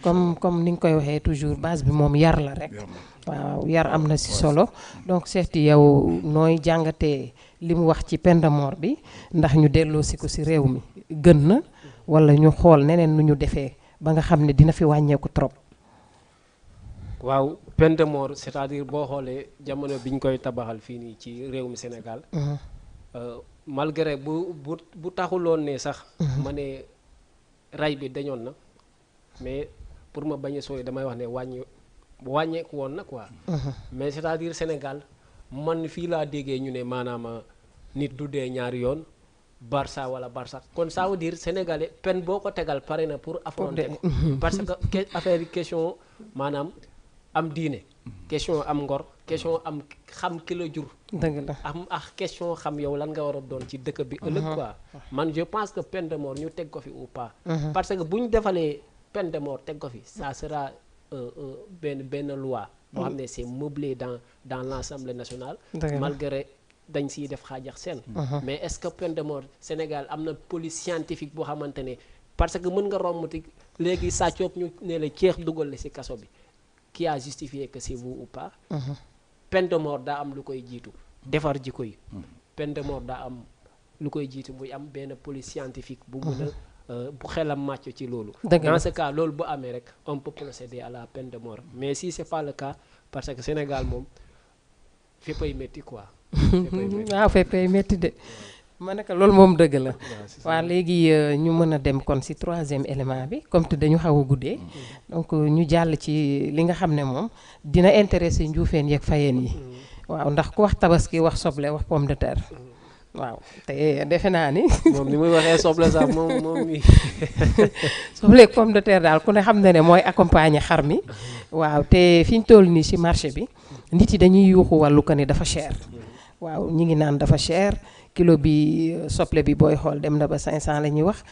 comme ni nga koy waxee toujours base bi moom yar la rek. waaw yar am na si solo donc Cheikh yow nooy jàngatee li mu wax ci peine de mort bi ndax ñu delloo si ko si réew mi gën na wala ñu xool neneen nu ñu defee ba nga xam ne dina fi wàññeeku trop.
waaw peine de mort c'est-à-dire boo xoolee jamono biñ koy tabaxal fii nii ci réew mi Sénégal. malgré bu taxuloon ne sax. ma ne ray bi dañoon na mais pour ma bañ a sooy damay wax ne wàññeeku woon na quoi. mais c'est-à-dire Sénégal man fii laa déggee ñu ne maanaam nit du dee ñaari yoon Barça wala Barça kon ça veut dire sénégalais peine boo ko tegal pare na pour affronter ko parce que affaire yi question maanaam am diine question am ngor question am xam ki la jur.
dëgg la
am question xam yow lan nga war a doon ci dëkk bi ëllëg quoi. man je pense que peine de mort ñu teg ko fi ou pas. parce que bu ñu defalee peine de mort teg ko fi ça sera benn loi boo xam ne c'est meublé dans l'Assemblée nationale. malgré dañ siy def xaajax seen. mais est-ce que peine de mort Sénégal am na police scientifique boo xamante ne parce que mën nga rombati léegi sàccoog ñu ne la ceex dugal la si kaso bi. qui a justifié que c'est vous ou pas. peine de mort daa am lu koy jiitu defar jikko yi. peine de mort daa am lu koy jiitu muy am benn police scientifique bu mën a bu xelam màcc ci loolu. dans ce cas loolu bu amee rek on peut procéder à la peine de mort mais si c'est pas le cas parce que Sénégal moom féppay métti quoi.
waaw féppay métti de ma ne ko loolu moom dëgg la. waaw léegi ñu mën a dem kon ci troisième élément bi comme te dañu xaw a guddee. donc ñu jàll ci li nga xam ne moom dina intéressé njuufeen yeeg fayeen yi. waaw ndax ku wax tabaski wax soble wax pomme de terre. waaw te defe naa ni.
moom ni muy waxee soble sax moom mi.
soble ak pomme de terre daal ku ne xam na ne mooy accompagner xar mi. waaw te fi ñu toll nii ci marché bi nit yi dañuy yuuxu wàllu ko ni dafa cher. waaw ñi ngi naan dafa cher. kilo bi soble bi booy xool dem na ba 500 la ñuy wax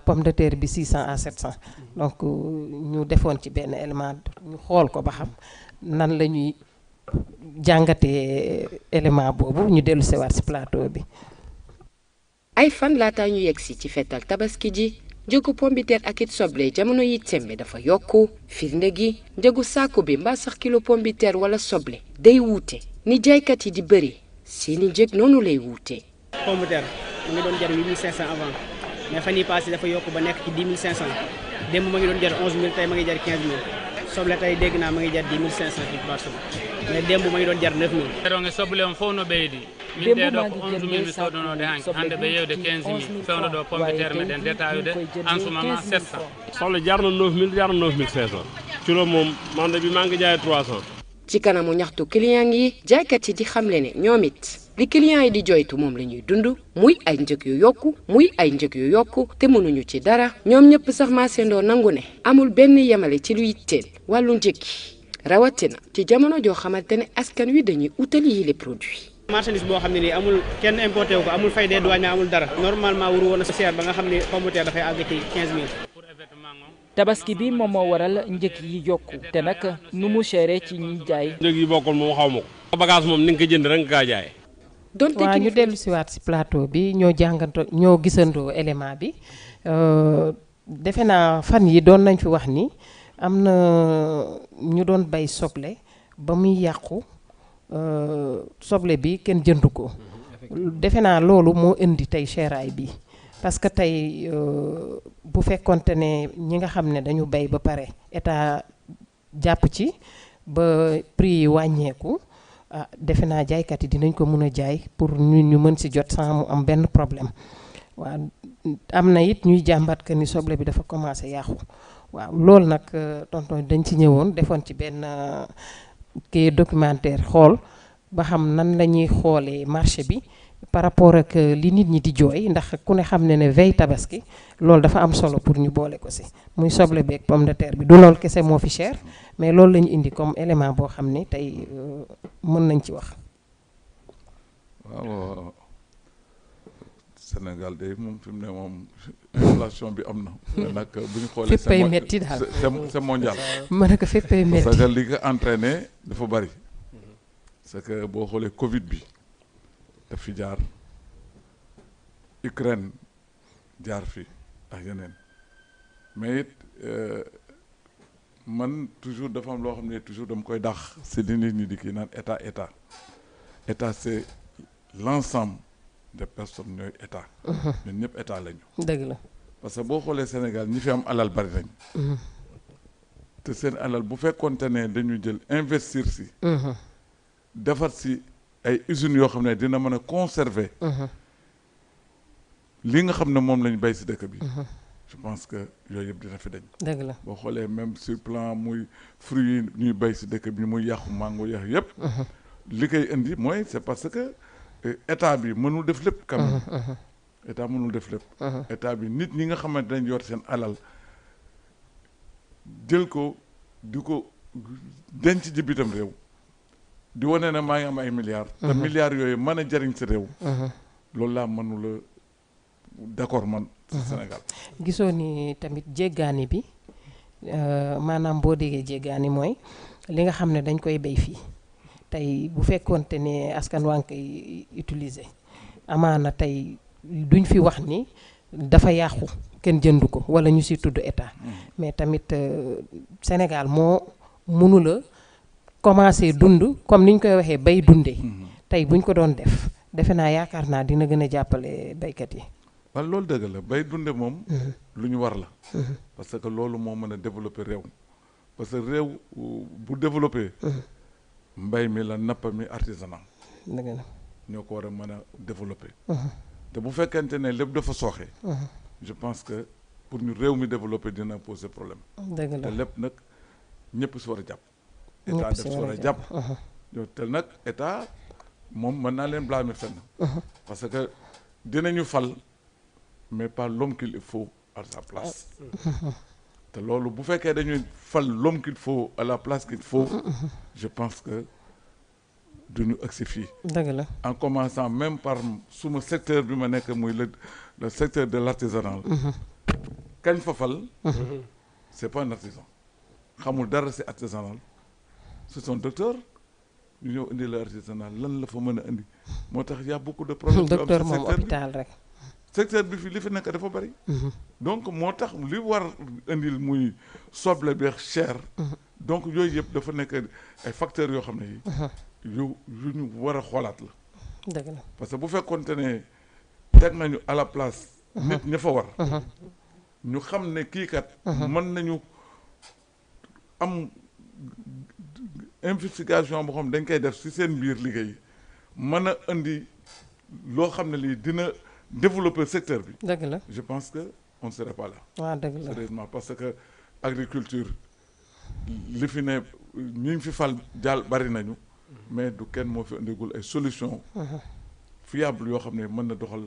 pomme de terre bi 600 à 700 donc ñu defoon ci benn élément ñu xool ko ba xam nan la ñuy jàngatee élément boobu ñu dellu sewaat ci plateau bi.
ay fan laataa ñu yegg si ci fetal tabaski ji njëgu pomme de terre ak it soble jamono yi tembe dafa yokku firnde gi njëgu saako bi mbaa sax kilo pomme de terre wala soble day wuute ni jaaykat yi di bëri seeni njëg noonu lay wuute.
pomme de terre mu ngi doon jar 8500 avant mais fan yii passé dafa yokk ba nekk ci 10500 démb ma ngi doon jar 11000 tey ma ngi jar 15000 soble tey dégg naa ma ngi jar 10500 ci marché mais démb ma ngi doon jar 9000.
ɗonge soble on fof no ɓeydi min ɗe ɗo ko 11000 mi soɗonode hanki hannde ɓe yewde 15000 fewno ɗo pomme de terre meɗen détayude en ce moment 700
soble jarno 9000 jarno 9500 kilo moom man de bi maa ngi jaay 300.
ci kanamu ñaxtu client yi jaaykat yi di xamle ne ñoom it li client yi di joytu moom la ñuy dund muy ay njëg yu yokku te mënuñu ci dara ñoom ñëpp sax maasandoo nangu ne amul benn yemale ci lu yitteel wàllu njëg yi rawatina ci jamono joo xamante ne askan wi dañuy utali yi les produits.
marchandise boo xam ne nii amul kenn importé wu ko amul fay des douanes amul dara normalement waru woon a seer ba nga xam ne pomme de terre dafay àgg ci 15000.
tabaski bi moom moo waral njëg yi yokku te nag nu mu chéré ci ñi jaay.
njëg yi bokkul moom xaw ma ko. bagage moom ni nga ko jënd rek nga kaa jaay.
waaw ñu dellu si waat si plateau bi ñoo gisandoo élément bi defe naa fan yi doon nañ fi wax ni am na ñu doon bay soble ba muy yàqu soble bi kenn jëndu ko defe naa loolu moo indi tey seeraay bi parce que tey bu fekkonte ne ñi nga xam ne dañu bay ba pare état jàpp ci ba prix yi wàññeeku defe naa jaaykat yi dinañ ko mën a jaay pour ñu mën si jot sans mu am benn problème waaw am na it ñuy jàmbat que ni soble bi dafa commencé yàqu waaw loolu nag tonton dañ ci ñëwoon defoon ci benn kii documentaire xool ba xam nan la ñuy xoolee marché bi par rapport ak li nit ñi di jooy ndax ku ne xam ne veille tabaski loolu dafa am solo pour ñu boole ko si muy soble beeg pomme de terre bi du loolu kese moo fi cher mais loolu la ñu indi comme élément boo xam ne tey mën nañ ci wax.
waaw Sénégal de moom fi mu ne moom inflation bi am na. mais nag bu ñu xoolee
féppay metti daal
c'est mondial.
ma ne ko féppay metti
parce que li ko entraîné dafa bari. c'est que boo xoolee Covid bi daf fi jaar Ukraine jaar fi ak yeneen mais it man toujours dafa am loo xam ne toujours dama koy dax si li nit ñi di kii naan état c'est l'ensemble des personnes ñooy état. ñun ñëpp état lañu.
dëgg la
parce que boo xoolee Sénégal ñi fi am alal bari nañ. te seen alal bu fekkoonte ne dañu jël investir si. defar si ay usines yoo xam ne dina mën a conserver. li nga xam ne moom lañ bay si dëkk bi. je pense que yooyu yëpp dina fi dañ.
dëgg la
boo xoolee même sur plan muy fruits yi ñuy bay si dëkk bi muy yàqu mango yëpp. li koy indi mooy c'est parce que état bi mënul def lépp. quand même état mënul def lépp. état bi nit ñi nga xamante dañ yor seen alal jël ko di ko denc ci bitam réew. di wane ne maa ngi am ay milliards. te milliards yooyu mën a jariñ sa réew. loolu laa mënula d'accord man. ci Sénégal.
gisoo ni tamit jéggaani bi maanaam boo déggee jéggaani mooy li nga xam ne dañ koy béy fii tey bu fekkoonte ne askan waa ngi koy utiliser amaana tey duñ fi wax ni dafa yàqu kenn jëndu ko wala ñu si tudd état mais tamit Sénégal moo mënula commencé dund comme ni ñu koy waxee bay dundee tey buñ ko doon def defe naa yaakaar naa dina gën a jàppale baykat yi.
waaw loolu dëgg la bay dunde moom lu ñu war la parce que loolu moo mën a développer réew parce que réew bu développer mbay mi la napp mi artisanat
dëgg la
ñoo ko war a mën a développer te bu fekkente ne lépp dafa sooxee je pense que pour ñu réew mi développer dina poser problème
dëgg la
te lépp nag ñëpp si war a jàpp état def si war a jàpp yow te nag état moom mën naa leen blâmer fenn parce que dinañu fal mais pas l'homme qu'il faut à sa place te loolu bu fekkee dañuy fal l'homme qu'il faut à la place qu'il faut je pense que duñu agsi fii
dëgg la
en commençant même par suma secteur bi ma nekk muy le secteur de l'artisanal kañ fa fal c'est pas un artisan xamul dara c'est artisanal c'est son docteur ñu ñëw indi la artisanal lan la fa mën a indi moo tax y a beaucoup de problèmes
docteur moom hôpital rek
secteur bi fi li fi nekk dafa bari donc moo tax li war indil muy soble bi cher donc yooyu yëpp dafa nekk ay facteurs yoo xam ne yi yu ñu war a xoolaat la
dëgg la
parce que bu fekkoonte ne teg nañu à la place nit ña fa war ñu xam ne kii kat mën nañu am investigation boo xam dañ koy def ci seen biir liggéey mën a indi loo xam ne lii dina développer secteur bi.
dëgg la
je pense que on ne serait pas là.
waaw dëgg la
sérieusement parce que agriculture li fi ne ñi ñu fi fal jàll bari nañu mais du kenn moo fi indigul ay solution fiable yoo xam ne mën na doxal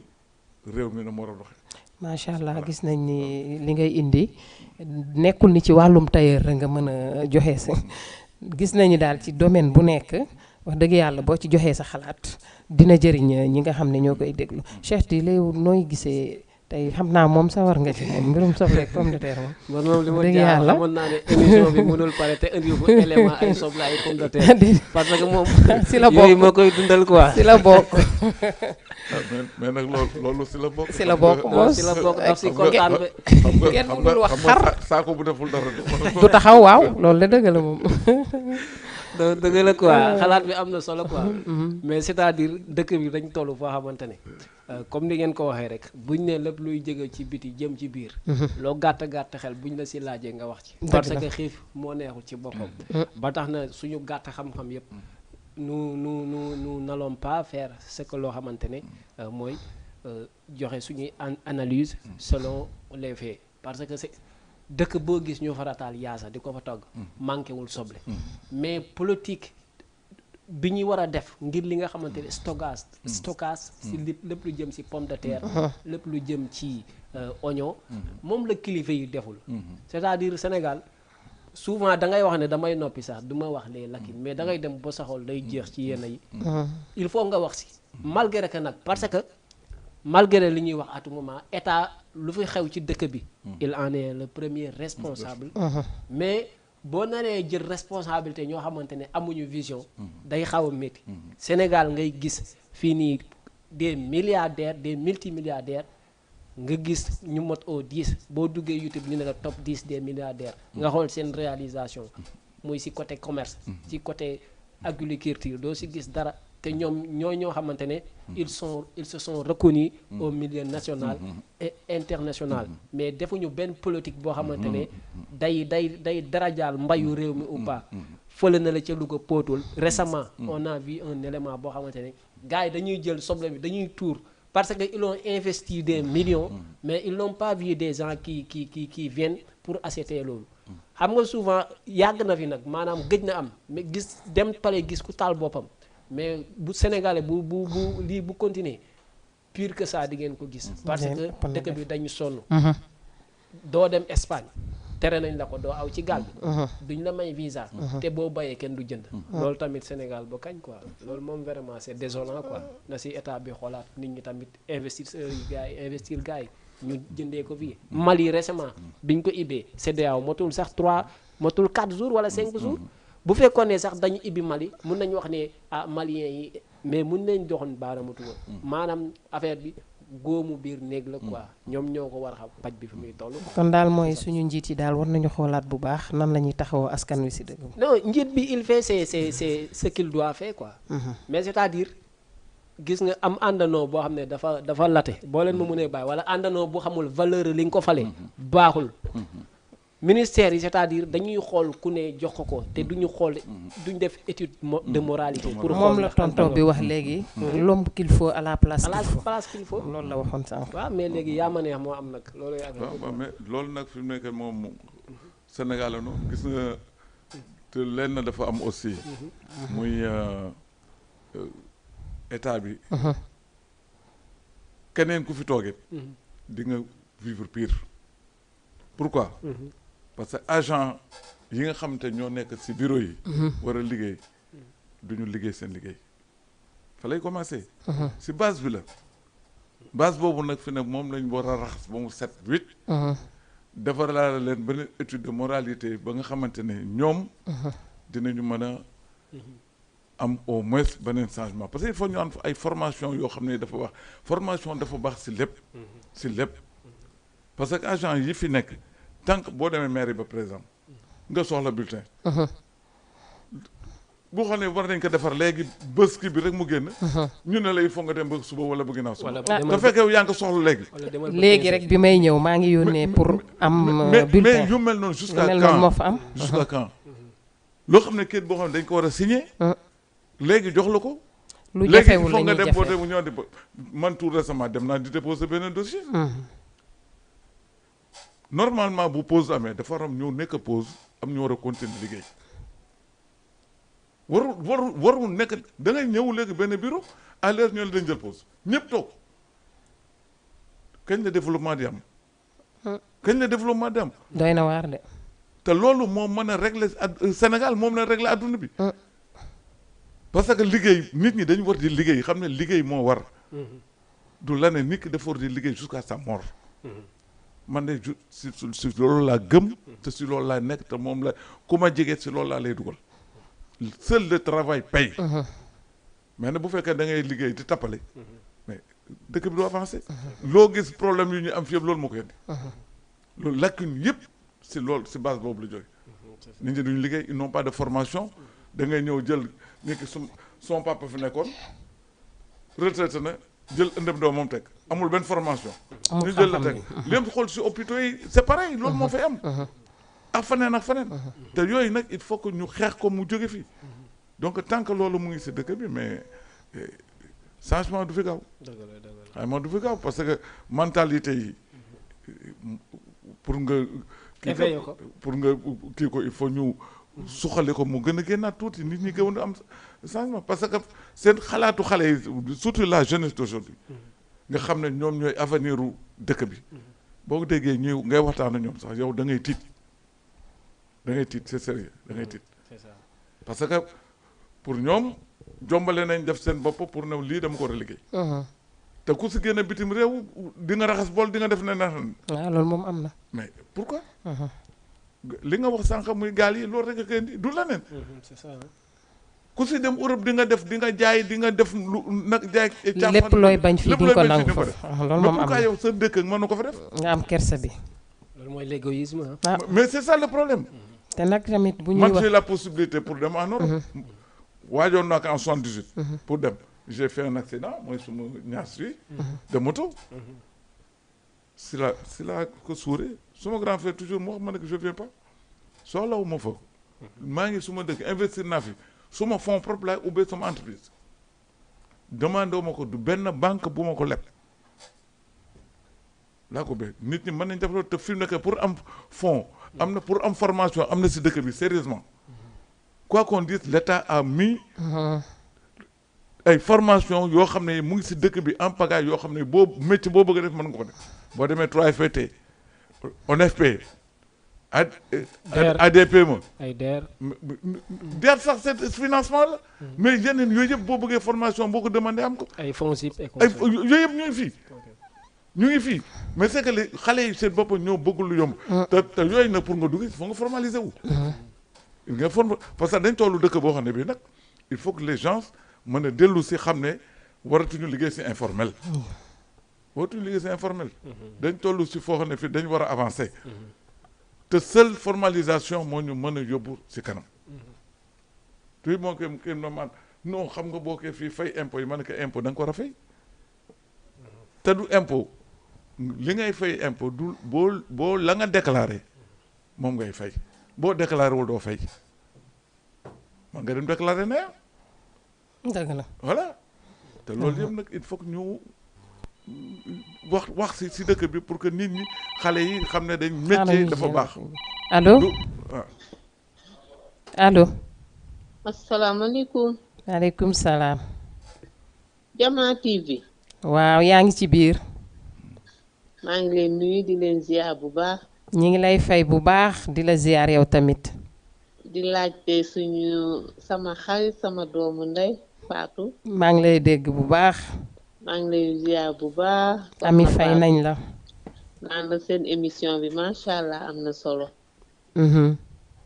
réew mi na mu war a doxee.
macha allah gis nañ ni li ngay indi nekkul ni ci wàllum tailleur nga mën a joxe si gis nañu daal ci domaine bu nekk wax dëgg yàlla boo ci joxee sa xalaat dina jëriñ ñi nga xam ne ñoo koy déglu Cheikh di lay nooy gisee tey xam naa moom sa war nga ci moom mbirum soble ak pomme de terre
moom. man moom li ma jaaxal xamoon naa ne émission bi mënul pare te indi ko élément ay soble ay pomme de terre parce que moom.
si la bokk
yooyu moo koy dundal quoi.
si la bokk.
mais nag loolu si la bokk.
si la bokk moom
si la bokk daf si kontaan be.
kenn mënul wax xar
saako bu deful dara
du taxaw waaw loolu la dëgg la moom.
dëgg la quoi xalaat bi am na solo quoi. mais c'est-à-dire dëkk bi dañ toll foo xamante ne comme ni ngeen ko waxee rek buñ ne lépp luy jóge ci biti jëm ci biir. loo gàtt gàtt xel buñ la si laajee nga wax ci. parce que xiif moo neexul ci boppam. ba tax na suñu gàtt xam-xam yëpp nous n'allons pas faire ce que loo xamante ne mooy joxe suñuy analyse selon les faits parce que c'est dëkk boo gis ñu farataal yaasa di ko fa togg manqué wul soble mais politique bi ñuy war a def ngir li nga xamante ne stockage si lépp lu jëm si pomme de terre lépp lu jëm ci oignon moom la kilifa yi deful c'est-à-dire Sénégal souvent da ngay wax ne damay noppi sax du ma wax les lacunes mais da ngay dem ba saxool day jeex ci yenn yi il faut nga wax si malgré que nag parce que malgré li ñuy wax à tout moment état lu fi xew ci dëkk bi il en est le premier responsable mais boo naree jël responsabilité ñoo xamante ne amuñu vision day xaw a métti Sénégal ngay gis fii nii des milliardaires des multimilliardaires nga gis ñu mot au 10 boo duggee YouTube ñu ne la top 10 des milliardaires nga xool seen réalisation muy ci côté commerce ci côté agriculture doo ci gis dara te ñoom ñoo xamante ne ils se sont reconnus au milieu national et international mais defuñu benn politique boo xamante ne day darajaal mbayu réew mi ou pas fële na la ca Louga póotul récemment on a vu un élément boo xamante ne gars yi dañuy jël soble bi dañuy tuur parce que ils ont investi des millions mais ils n'ont pas vu des gens qui viennent pour acheter loolu xam nga souvent yàgg na fi nag maanaam gëj na am mais gis dem pale gis ku taal boppam mais bu Sénégalais bu lii bu continuer pire que ça di ngeen ko gis parce que dëkk bi dañu sonn doo dem Espagne tere nañ la ko doo aw ci gaal bi duñ la may visa te boo bayee kenn du jënd loolu tamit Sénégal ba kañ quoi loolu moom vraiment c'est désolant quoi na si état bi xoolaat nit ñi tamit investir gars yi ñu jëndee ko fii Mali récemment biñ ko ibbee CEDEAO motul sax 4 jours wala 5 jours bu fekkoon ne sax dañu ibbi Mali mun nañu wax ne maliens yi mais mun nañ doxoon baaramatu woon maanaam affaire bi góomu biir néeg la quoi ñoom ñoo ko war a xam paj bi fi muy toll.
kon daal mooy suñu njiit yi daal war nañu xoolaat bu baax nan la ñuy taxawoo askan wi si dëgg.
non njiit bi il fait c'est ce qu'il doit faire quoi. mais c'est-à-dire gis nga am àndanoo boo xam ne dafa late boo leen ma mënee bàyyi wala àndanoo bu xamul valeur li nga ko falee baaxul. ministère yi c'est-à-dire dañuy xool ku ne jox ko te duñu xool duñ def étude de moralité. pour
moom la tonton bi wax léegi. l'homme qu'il faut à la place
qu'il faut.
loolu la waxoon sànq.
waaw mais léegi yaa ma neex moo am nag loolu.
waaw mais loolu nag fi mu nekk moom Sénégal la noonu gis nga te lenn dafa am aussi. muy état bi. keneen ku fi toogee. di nga vivre pire. pourquoi. parce que agent yi nga xamante ñoo nekk ci bureau yi war a liggéey duñu liggéey seen liggéey fa lay commencer ci base bi la base boobu nag fi ne moom lañ war a raxas ba mu set wit defar laa leen benn étude de moralité ba nga xamante ne ñoom dinañu mën a am au moins beneen changement parce que il faut ñu am ay formation yoo xam ne dafa wax formation dafa baax ci lépp parce que agent yi fi nekk tant que boo demee mairie ba par exemple nga soxla bulletin bu xam ne war nañ ko defar léegi bés kii bi rek mu génn ñu ne la il faut nga dem ba suba wala ba ginnaaw suba te fekk yow yaa ngi ko soxla
léegi rek bi may ñëw maa ngi yónnee pour am bulletin
mais yu mel noonu jusqu'à quand loo xam ne kayit boo xam ne dañ ko war a signer léegi jox la ko
lu jafewul
léegi il faut nga dem boo dem ñoo di man tout récemment dem naa di déposer beneen dossier normalement bu pause amee dafa war a ñëw nekk pause am ñu war a continuer liggéey warul nekk da ngay ñëw léegi benn bureau à l'heure ñoo la dañ jël pause ñëpp toog kañ la développement di am
doy na waar de
te loolu moom mën a régler Sénégal moom la régler adduna bi parce que liggéey nit ñi dañu war di liggéey xam ne liggéey moo war du la ne nit ki dafa war di liggéey jusqu'à sa mort man de si loolu laa gëm te si loolu laa nekk te moom la ku ma jege si loolu laa lay dugal seul le travail paye mais nag bu fekkee da ngay liggéey di tappale mais dëkk bi du avancé loo gis problème yu ñu am fi yëpp loolu moo ko indi loolu lacune yëpp si loolu si base boobu la jóge nit ñi duñu liggéey ils n'ont pas de formation da ngay ñëw jël nit ki son papa fi nekkoon retraité na jël ëndëm doo moom teg amul benn formation ñu jël la teg léem xool si hôpitaux yi c'est pareil loolu moo fay am ak feneen te yooyu nag il faut que ñu xeex ko mu jóge fii donc tant que loolu mu ngi si dëkk bi mais changement du fi gaaw changement du fi gaaw parce que mentalité yi pour nga pour nga kii ko il faut ñu suxali ko mu gën a génnaat tuuti nit ñi gën a am changement parce que seen xalaatu xale yi surtout la jeunesse d'aujourd'hui nga xam ne ñoom ñooy avenir u dëkk bi boo ko déggee ñuy ngay waxtaan ak ñoom sax yow da ngay tiit c'est sérieux da ngay tiit parce que pour ñoom jombale nañ def seen bopp pour ne lii dama ko war a liggéey te ku si génn bitim réew di nga raxas bool di nga def ne
waaw loolu moom am na
mais pourquoi li nga wax sànq muy gaal yi loolu rek a koy du leneen
c'est ça
ku si dem Europe di nga def di nga jaay di nga def lu nag jaay
lépp looy bañ fii di nga ko nangu fa loolu moom am
pourquoi yow sa dëkk mën na ko fa def
nga am kersa bi
loolu mooy l'égoïsme
mais c'est ça le problème
te nag tamit bu ñuy
man
wax
j'ai la possibilité pour dem en Europe waajoon naa ko en 78 pour dem j'ai fait un accident mooy suma ñaas wi de moto si la ko suuree suma grand frère toujours moo wax ma ne que je viens pas soxlawu ma fa maa ngi suma dëkk investir naa fi suma fonds propre laay ubbee sama entreprise demandé wu ma ko du benn banque bu ma ko leb laa ko ubbee nit ñi mën nañ def loolu te fi mu nekk pour am fonds am na pour am formation am na si dëkk bi sérieusement quoi qu'on dise l'État a mis ay formation yoo xam ne mu ngi si dëkk bi en pagaille yoo xam ne boo métier boo bëgg a def mën nga ko def boo demee 3FPT ONFP ADP ma
ay DER
DER sax c'est financement la mais yeneen yooyu yëpp boo bëggee formation boo ko demandé am ko
ay FONGIP
ay yooyu yëpp ñu ngi fii ñu ngi fii mais c'est que les xale yi seen bopp ñoo bëggul lu yomb te yooyu nag pour nga dugg il faut nga formaliser wu nga parce que dañ tollu dëkk boo xam ne bii nag il faut que les gens mën a dellu si xam ne waratuñu liggéey si informel waratuñu liggéey si informel dañ toll si foo xam ne fii dañ war a avancer te seule formalisation moo ñu mën a yóbbu si kanam tuy moo ko kenn man non xam nga boo koy fii fay impôt yi ma ne ko impôt da nga ko war a fay te du impôt li ngay fay impôt du boo la nga déclaré moom ngay fay boo déclaré wul doo fay man nga dem déclaré ne
dëgg la
voilà te loolu yëpp nag il faut que ñu wax si dëkk bi pour que nit ñi xale yi xam ne dañ métier dafa baax
allo allo
asalaamaaleykum
waaleykum salaam
Jama TV
waaw yaa ngi ci biir
maa ngi leen nuyu di leen ziar bu baax
ñi ngi lay fay bu baax di la ziar yow tamit
di laajte suñu sama xarit sama doomu ndey Fatou
maa ngi lay dégg bu baax
maa ngi lay ziar bu baax
ami fay nañ la
naan la seen émission bi macha allah am na solo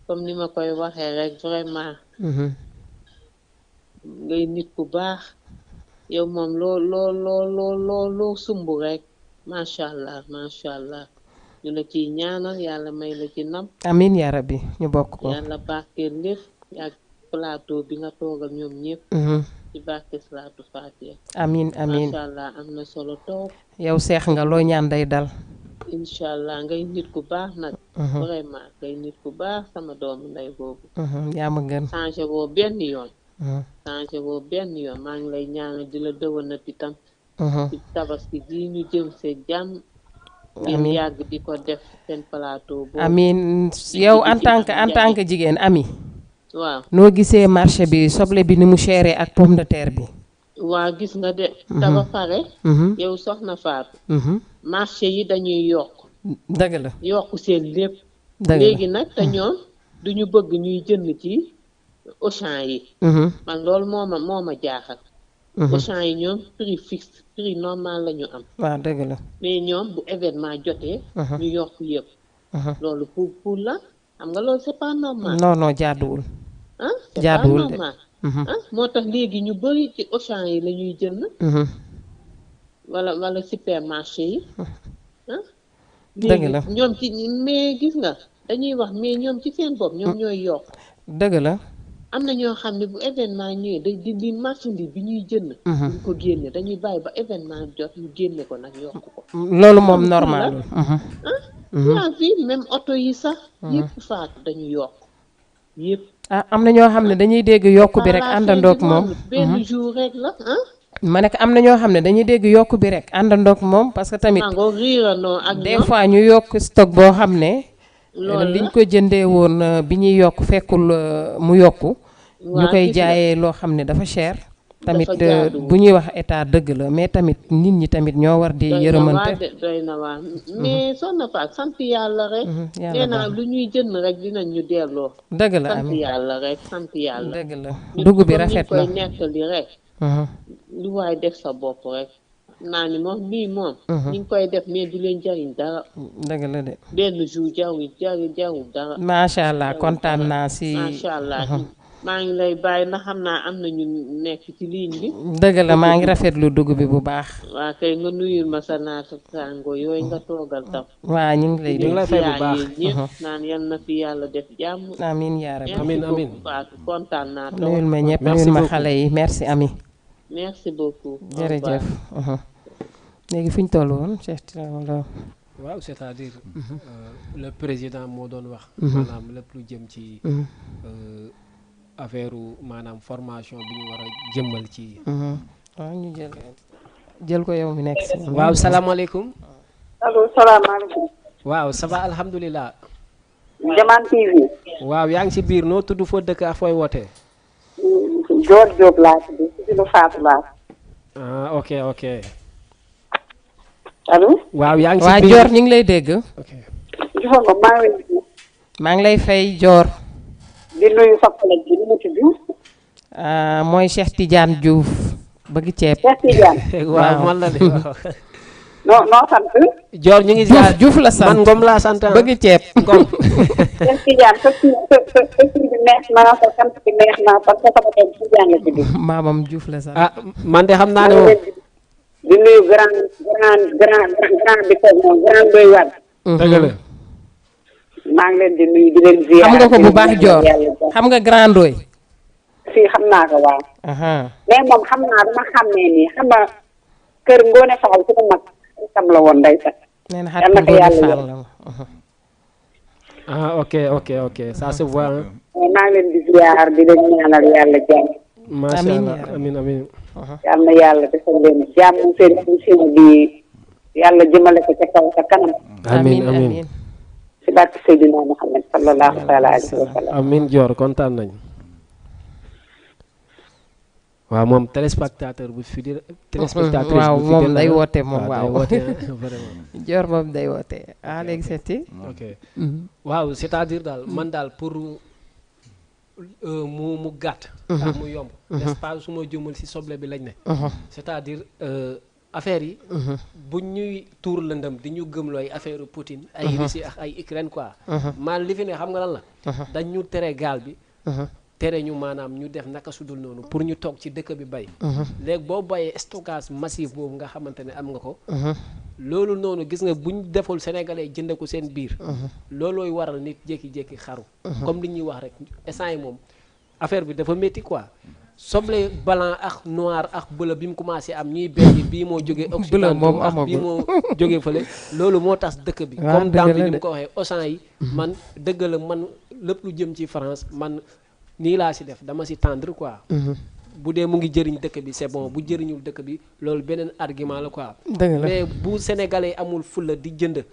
comme ni ma koy waxee rek vraiment ngay nit ku baax yow moom loo sumb rek macha allah ñu la ciy ñaanal yàlla may la ci nam
amin yaa rabbi ñu bokk ko
yàlla barkeel lépp ak plateau bi nga toogal ñoom ñëpp ci barke salaatu fatiha
amin
macha allah am na solo toog
yow seex nga loo ñaan day dal
incha allah ngay nit ku baax nag vraiment ngay nit ku baax sama doomu ndey boobu
yaa ma gën
changé boo benn yoon maa ngi lay ñaanal di la dëwanati tam ci tabaski ji ñu jëm see jàmm ngeen yàgg di ko def seen plateau boobu
amin yow en tant que jigéen ami
waaw
noo gisee marché bi soble bi ni mu chéré ak pomme de terre bi
waa gis nga de taba pare yow soxna Fatou marché yi dañuy yokk
dëgg la
yokk seen lépp léegi nag te ñoom duñu bëgg ñuy jënd ci Auchan yi man loolu moo ma jaaxal Auchan yi ñoom prix fixe prix normal la ñu am
waaw dëgg la
mais ñoom bu événement jotee ñu yokk yëpp loolu pour la xam nga loolu c'est pas normal
non jaaduwul
c'est
jaaduwul
pas normal moo tax léegi ñu bari ci Auchan yi la ñuy jënd wala supermarché yi
dëgg la
ñoom ci mais gis nga dañuy wax mais ñoom ci seen bopp ñoom ñooy yokk
dëgg la
am na ñoo xam ne bu événement ñëwee di marchandise bi ñuy jënd ñu ko génne dañuy bàyyi ba événement jot ñu génne ko nag yokk ko
loolu moom normal
waa fii même oto yi sax yëpp Faatu dañu yokk yëpp
am na ñoo xam ne dañuy dégg yokk bi rek àndandoog moom
benn jour rek la
ma ne ko am na ñoo xam ne dañuy dégg yokk bi rek àndandoog moom parce que tamit des fois ñu yokk stock boo xam ne liñ ko jëndee woon bi ñuy yokk fekkul mu yokku ñu koy jaayee loo xam ne dafa cher tamit bu ñuy wax état dëgg la mais tamit nit ñi tamit ñoo war di yërëmante
doy na waar mais Soxna Fatou sant yàlla rek nee naa lu ñuy jënd rek dinañ ñu delloo
dëgg la
sant yàlla rek sant yàlla
dëgg la dugub bi rafet na
koy nettali rek lu waay def sa bopp rek naa ni moom lii moom ñi ngi koy def mais du leen jariñ dara
dëgg la de
benn jour jarul dara
macha allah kontaan naa si
macha allah maa ngi lay bàyyi na xam naa am na ñu nekk ci ligne bi
dëgg la maa ngi rafetlu dugub bi bu baax
waa kay nga nuyul ma sa naataango yooyu nga toogal tam
waa ñu ngi lay
fay bu baax
ñëpp naan yal na fi yàlla def jàmm
amiin yaa rabbi
amiin
kontaan naa
nuyul ma ñëpp nuyul ma xale yi merci ami
merci beaucoup
jërëjëf léegi fi ñu toll woon Cheikh Tidiane
waaw c'est-à-dire le président moo doon wax maanaam lépp lu jëm ci affaire maanaam formation bi ñu war a jëmmal ci
waaw ñu jël ko yow mi nekk si
waaw salaamaaleykum
allo salaamaaleykum
waaw ça va alhamdulilah
Jaman TV
waaw yaa ngi si biir noo tudd foo dëkk ak fooy wootee
Dior Diop laa tudd si lu Fatou laa
ok
allo
waaw yaa ngi si
waa
biir
Dior ñu ngi lay dégg
joxoon nga
maa ngi lay fay Dior
di nuyu sa collègue bi ni mu tudd
mooy Cheikh Tidiane Diouf bëgg ceeb
Cheikh Tidiane
waaw man la de waaw
noo sant
Dior ñu ngi ziar
Diouf la sant
man Ngom laa sant
bëgg ceeb
Ngom
Cheikh Tidiane sa tur bi neex na sa sant bi neex na parce que sama doom Tidiane la tudd
maamam Diouf la sant
man de xam naa ne moom
di nuyu grand bi ko moom grand doy waat
dëgg la
maa ngi leen di nuyu di leen ziar
xam nga ko bu baax Dior xam nga grand doy
si xam naa ko waaw mais moom xam naa dama xàmmee nii xam nga kër Ngoone Faal su mag tam la woon day sax
nee na xarit Ngoone Faal la
ok ça se voit
maa ngi leen di ziar di leen ñaanal yàlla jàmm
macha allah amiin
yal na yàlla defal leen jàmm seen émission bi yàlla jëmale ko ca kaw ca kanam
amiin
si barke Seydina Muhammad sallallahu taala alayhi wa sallam
amiin Dior kontaan nañ waaw moom téléspectateur bu fi di téléspectatrice
waaw
bu
moom day woote moom waaw
vraiment
Dior moom day woote léegi seeti
ok waaw c'est-à-dire daal man daal pour mu gàtt ndax mu yomb n'est-ce pas su ma jëmal si soble bi lañ ne c'est-à-dire affaire yi bu ñuy tuur lëndëm di ñu gëmlooy affaire Poutine ay Russie ak ay Ukraine quoi man li fi ne xam nga lan la dañ ñu tere gaal bi tere ñu maanaam ñu def naka sudul noonu pour ñu toog ci dëkk bi bay léegi boo bayee stockage massif boobu nga xamante ne am nga ko loolu noonu gis nga buñ deful sénégalais jënd ko seen biir loolooy waral nit jékki-jékki xaru comme li ñuy wax rek instant yi moom affaire bi dafa métti quoi soble blanc ak noir ak bleu bi mu commencé am ñuy benn bii moo jógee Occident ak bii moo jógee fële loolu moo tas dëkk bi comme dam bi ni mu ko waxee Auchan yi man dëgg la man lépp lu jëm ci France man nii laa si def dama si tendre quoi bu dee mu ngi jëriñ dëkk bi c'est bon bu jëriñul dëkk bi loolu beneen argument la quoi mais bu sénégalais amul fulla di jënd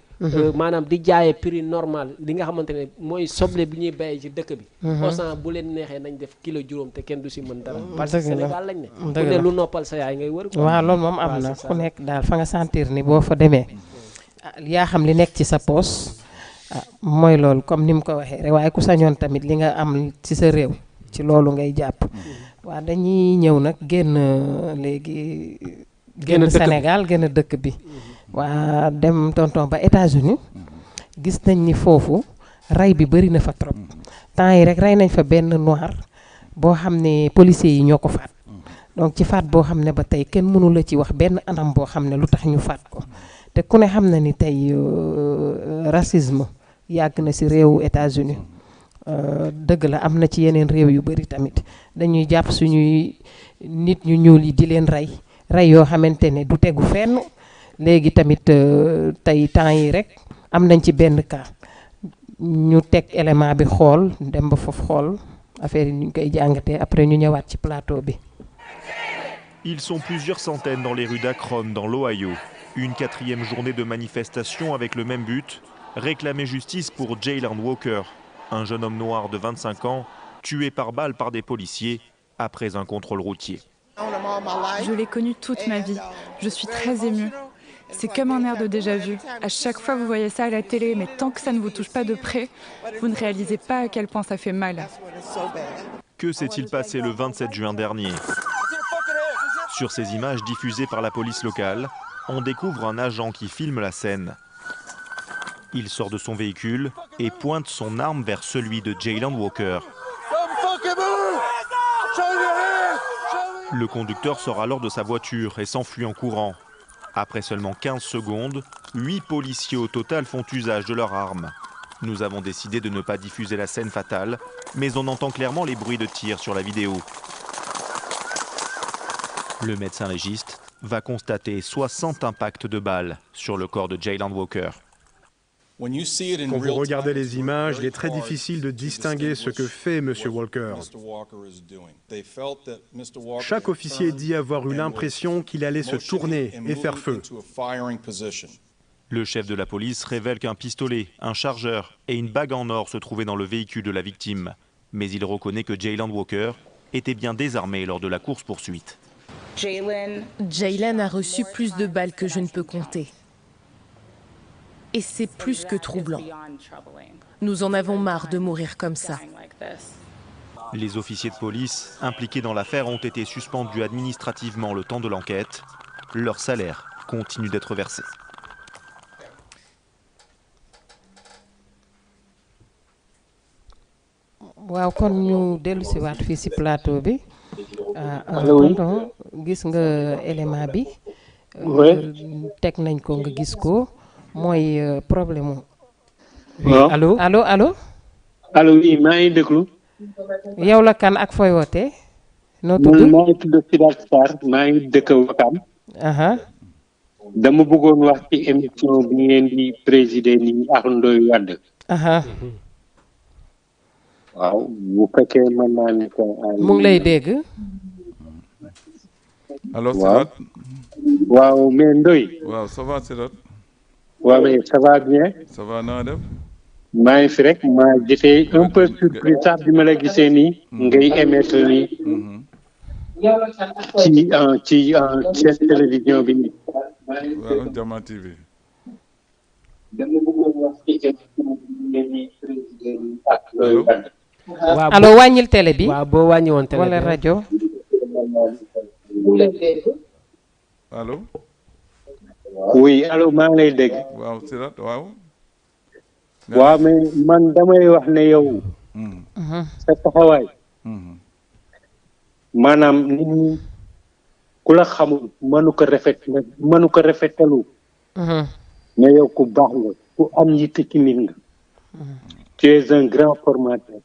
maanaam di jaayee prix normal li nga xamante ne mooy soble bi ñuy bayee ci dëkk bi Auchan bu leen neexee nañ def kilo juróom te kenn du si mën dara parce que Sénégal lañ ne ku ne lu noppal sa yaay ngay wër
waaw loolu moom am na ku nekk daal fa nga sentir ni boo fa demee yaa xam li nekk ci sa poos mooy loolu comme ni mu ko waxee rek waaye ku sañoon tamit li nga am ci sa réew ci loolu ngay jàpp waa dañuy ñëw nag génn léegi génn Sénégal génn dëkk bi waa dem tonton ba États-Unis gis nañ ni foofu rey bi bëri na fa trop temps yi rek rey nañ fa benn noir boo xam ne policiers yi ñoo ko faat donc ci faat boo xam ne ba tey kenn mënu la ci wax benn anam boo xam ne lu tax ñu faat ko te ku ne xam na ni tey racisme yàgg na ci réewu États-Unis dëgg la am na ci yeneen réew yu bari tamit dañuy jàpp suñuy nit ñu ñuul yi di leen rey yoo xamante ne du tegu fenn léegi tamit tey temps yi rek am nañ ci benn cas ñu teg élément bi xool dem ba foofu xool affaire yi ñu koy jàngatee après ñu ñëwaat ci plateau bi.
Ils sont plusieurs centaines dans les rues d'Akron, dans l'Ohio. Une 4e journée de manifestation avec le même but, réclamer justice pour Jayland Walker, un jeune homme noir de 25 ans, tué par balle par des policiers après un contrôle routier.
Je l'ai connu toute ma vie. Je suis très émue. C'est comme un air de déjà-vu. À chaque fois, vous voyez ça à la télé, mais tant que ça ne vous touche pas de près, vous ne réalisez pas à quel point ça fait mal.
Que s'est-il passé le 27 juin dernier? Sur ces images diffusées par la police locale, on découvre un agent qui filme la scène. Il sort de son véhicule et pointe son arme vers celui de Jayland Walker. Le conducteur sort alors de sa voiture et s'enfuit en courant. Après seulement 15 secondes, 8 policiers au total font usage de leurs armes. Nous avons décidé de ne pas diffuser la scène fatale, mais on entend clairement les bruits de tir sur la vidéo. Le médecin légiste va constater 60 impacts de balles sur le corps de Jayland Walker.
Quand vous regardez les images, il est très difficile de distinguer ce que fait M. Walker. Chaque officier dit avoir eu l'impression qu'il allait se tourner et faire feu.
Le chef de la police révèle qu'un pistolet, un chargeur et une bague en or se trouvaient dans le véhicule de la victime. Mais il reconnaît que Jayland Walker était bien désarmé lors de la course-poursuite.
Jayland a reçu plus de balles que je ne peux compter. Et c'est plus que troublant. Nous en avons marre de mourir comme ça.
Les officiers de police impliqués dans l'affaire ont été suspendus administrativement le temps de l'enquête. Leur salaire continue d'être versé.
waaw kon ñu dellu si waat fii si plateau bi. tonton gis nga élément bi. teg nañ ko nga gis ko. mooy problème
waaw
allo.
allo oui maa ngi déglu.
yow la kan ak fooy wootee. noo tudd
maa ngi tudd Sidaat Sarr maa ngi dëkk Wakam. dama bëggoon wax ci émission bi ngeen di présider nii ak Ndoye Wade. waaw bu fekkee mën naa ne ko.
mu ngi lay dégg.
allo Sidaat.
waaw mais Ndoye.
waaw ça va Sidaat.
waaw mais ça va bien.
ça va na nga def.
maa ngi fi rek j'étais un peu surpris sax bi ma la gisee nii. ngay émettre nii. ci chaîne télévision bi nii.
waaw Jama TV.
dama bëggoon wax ci émission bi ngeen di présider ak
allo.
allo wàññil télé bi.
waaw boo wàññi woon télé
wala rajo.
allo.
oui allo maa ngi lay dégg.
waaw Sidaat waaw.
waaw mais man damay wax ne yow. sa taxawaay. maanaam nit ñi ku la xamul mënu ko rafetalu. mais yow ku baax nga ku am yitte ci nit nga. tu es un grand formateur.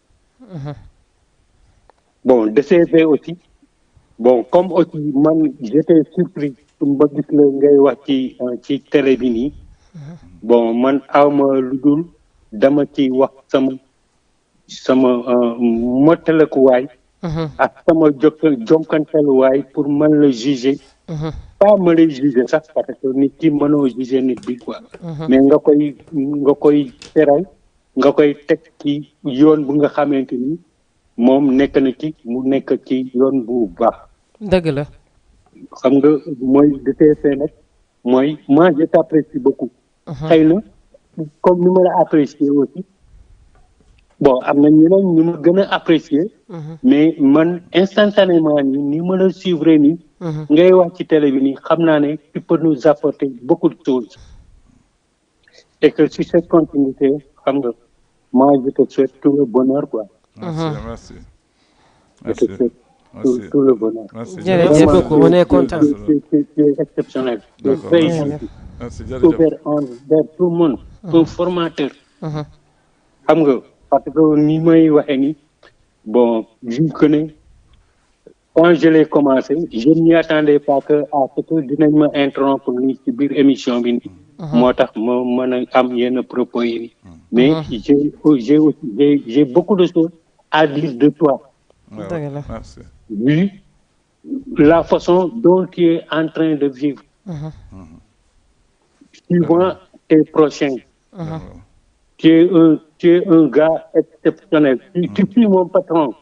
bon de CV aussi. bon comme aussi man j'étais surpris. ba gis la ngay wax ci télé bi nii. bon man awma lu dul dama ci wax sama mottalakuwaay. ak sama jonkanteluwaay pour mën la juger. pas ma lay juger sax parce que nit ki mënoo juger nit bi quoi. mais nga koy teral nga koy teg ci yoon bu nga xamante ni moom nekk na ci mu nekk ci yoon bu baax.
dëgg la.
xam nga mooy DTC nag mooy moi je t'apprécie beaucoup. xëy na comme ni ma la apprécier aussi bon am na ñeneen ñu ma gën a apprécier. mais man instantanément ni ma la suivre nii. ngay wax ci télé bi nii xam naa ne tu peux nous apporter beaucoup de choses. et que si cette continuité xam nga moi je te souhaite tout le bonheur quoi.
merci.
je te souhaite tout le bonheur.
Merci beaucoup, on est content.
C'est exceptionnel.
Merci
ouvert envers tout le monde. Un formateur. xam nga parce que ni may waxee ni bon je connais quand je l'ai commencé je n'y attendais pas que à ce que dinañ ma interrompre nii ci biir émission bi nii. moo tax ma mën a am yenn propos yi. mais j'ai beaucoup de choses à dire de toi.
Merci.
la façon dont tu es en train de vivre. Suivant tes prochains. Tu es un gars exceptionnel. Tu suis mon patron.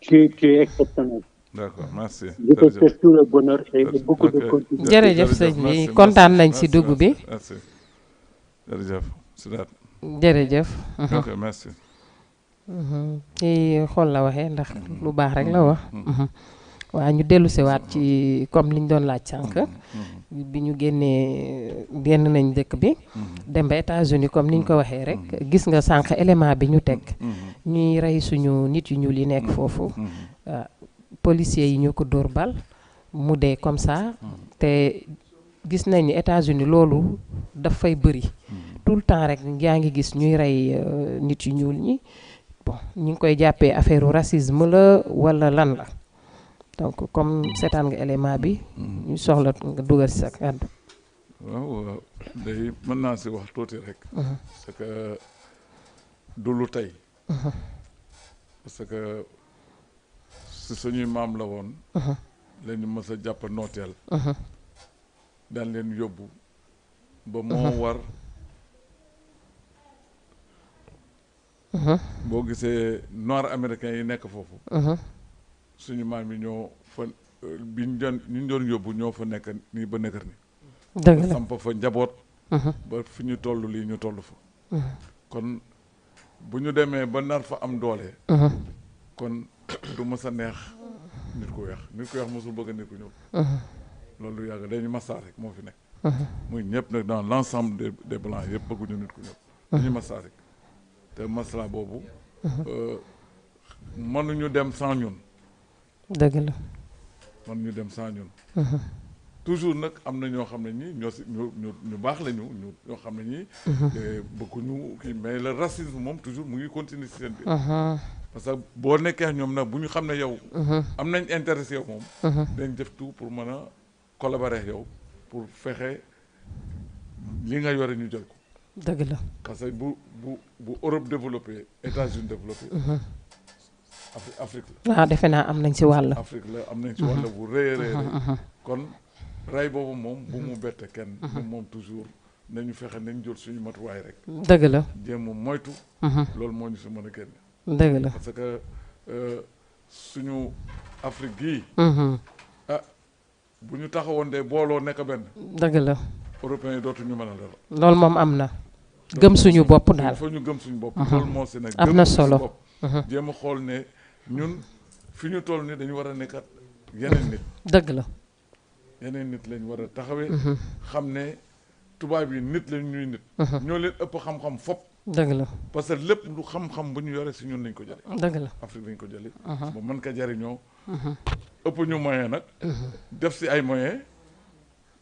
Tu es exceptionnel.
D'accord, merci.
Je te souhaite tout le bonheur et beaucoup de continuité.
jërëjëf sëñ bi kontaan nañ si dugg bi.
merci jërëjëf Sidaat.
jërëjëf.
ok merci.
ci xool la waxee ndax lu baax rek la wax. waaw ñu dellu siwaat ci comme liñ doon laaj sànq. bi ñu génn nañ dëkk bi. dem ba États-Unis comme niñ ko waxee rek gis nga sànq élément bi ñu teg. ñuy rey suñu nit yu ñuul yi nekk foofu. policiers yi ñoo ko dóor bal mu dee comme ça te gis nañ ni États-Unis loolu daf fay bëri tout le temps rek yaa ngi gis ñuy rey nit yu ñuul ñi bon ñu ngi koy jàppee affaire racisme la wala lan la donc comme seetaan nga élément bi ñu soxla nga dugal si sa kàddu.
waaw day mën naa si wax tuuti rek. parce que du lu tey. parce que si suñuy maam la woon. lañu mës a jàpp nooteel. daan leen yóbbu. ba moo war. boo gisee noir américain yi nekk foofu. suñu maam yi ñoo fa bi ñu doon yóbbu ñoo fa nekk nii ba nekkar ni.
dëgg la
samp fa njaboot. ba fi ñu toll lii ñu toll fa. kon bu ñu demee ba nar fa am doole. kon du mës a neex nit ku weex mosul bëgg nit ku ñuul. loolu yàgg dañu masaa rek moo fi nekk. muy ñëpp nag dans l'ensemble des blancs yëpp bëgguñu nit ku ñuul. dañuy masaa rek te masla boobu. mënuñu dem sans ñun.
dëgg la.
mënuñu dem sans ñun. toujours nag am na ñoo xam ne ñii ñoo si ñu baax lañu ñoo xam ne ñii. bëgguñu kii mais le racisme moom toujours mu ngi continuer si seen biir. parce que boo nekkee ñoom nag bu ñu xam ne yow. am nañ intérêt yow moom. dañ def tout pour mën a collaborer yow pour fexe li nga yore ñu jël ko.
dëgg la
parce que bu Europe développé États-Unis développé. Afrique la.
waaw defe naa am nañ si wàll.
Afrique la am nañ si wàll bu rëy a rëy kon rey boobu moom bu mu bette kenn. moom toujours nañu fexe nañ jël suñu matuwaay rek.
dëgg la
jéem a moytu. loolu moo ñu si mën a génne.
dëgg la
parce que suñu Afrique gii. bu ñu taxawoon de booloo nekk benn.
dëgg la.
européens yi dootuñu mën a dara.
loolu moom am na. gëm suñu bopp daal
fa ñu gëm suñu bopp. loolu moo si nekk
am na solo.
jéem a xool ne ñun fi ñu toll ni dañu war a nekkat yeneen nit.
dëgg la.
yeneen nit lañ war a taxawee. xam ne tubaab yi nit lañ ñuy nit. ñoo leen ëpp xam-xam fop.
dëgg la
parce que lépp lu xam-xam bu ñu yore si ñun lañ ko jëlee.
dëgg la
Afrique lañ ko jëlee. ba mën ko jariñoo. ëpp ñu moyen nag. def si ay moyens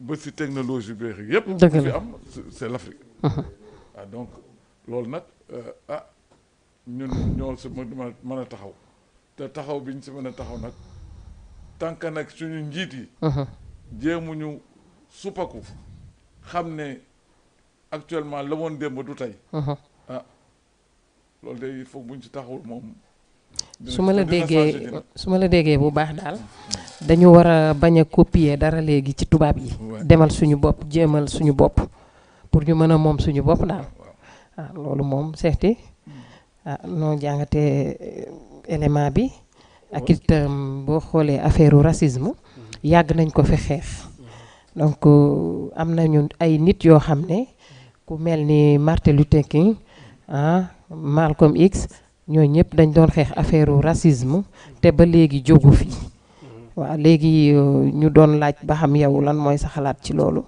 ba si technologie beex yëpp.
dëgg la
fi am c'est l'Afrique. ah donc loolu nag ñun ñoo si mën a taxaw te taxaw bi ñu si mën a taxaw nag tant que nag suñu njiit yi. jéemuñu suppaku xam ne actuellement la woon démb du tey. loolu de il faut buñ ci taxawul moom.
su ma la déggee bu baax daal dañu war a bañ a copier dara léegi ci tubaab yi. demal suñu bopp jéemal suñu bopp pour ñu mën a moom suñu bopp daal. loolu moom seeti noo jàngatee élément bi ak it boo xoolee affaire racisme yàgg nañ ko fi xeex donc am nañu ay nit yoo xam ne ku mel ni Martin Luther King Malcolm X ñooñu ñëpp dañ doon xeex affaire racisme te ba léegi jógu fi waaw léegi ñu doon laaj ba xam yow lan mooy sa xalaat ci loolu.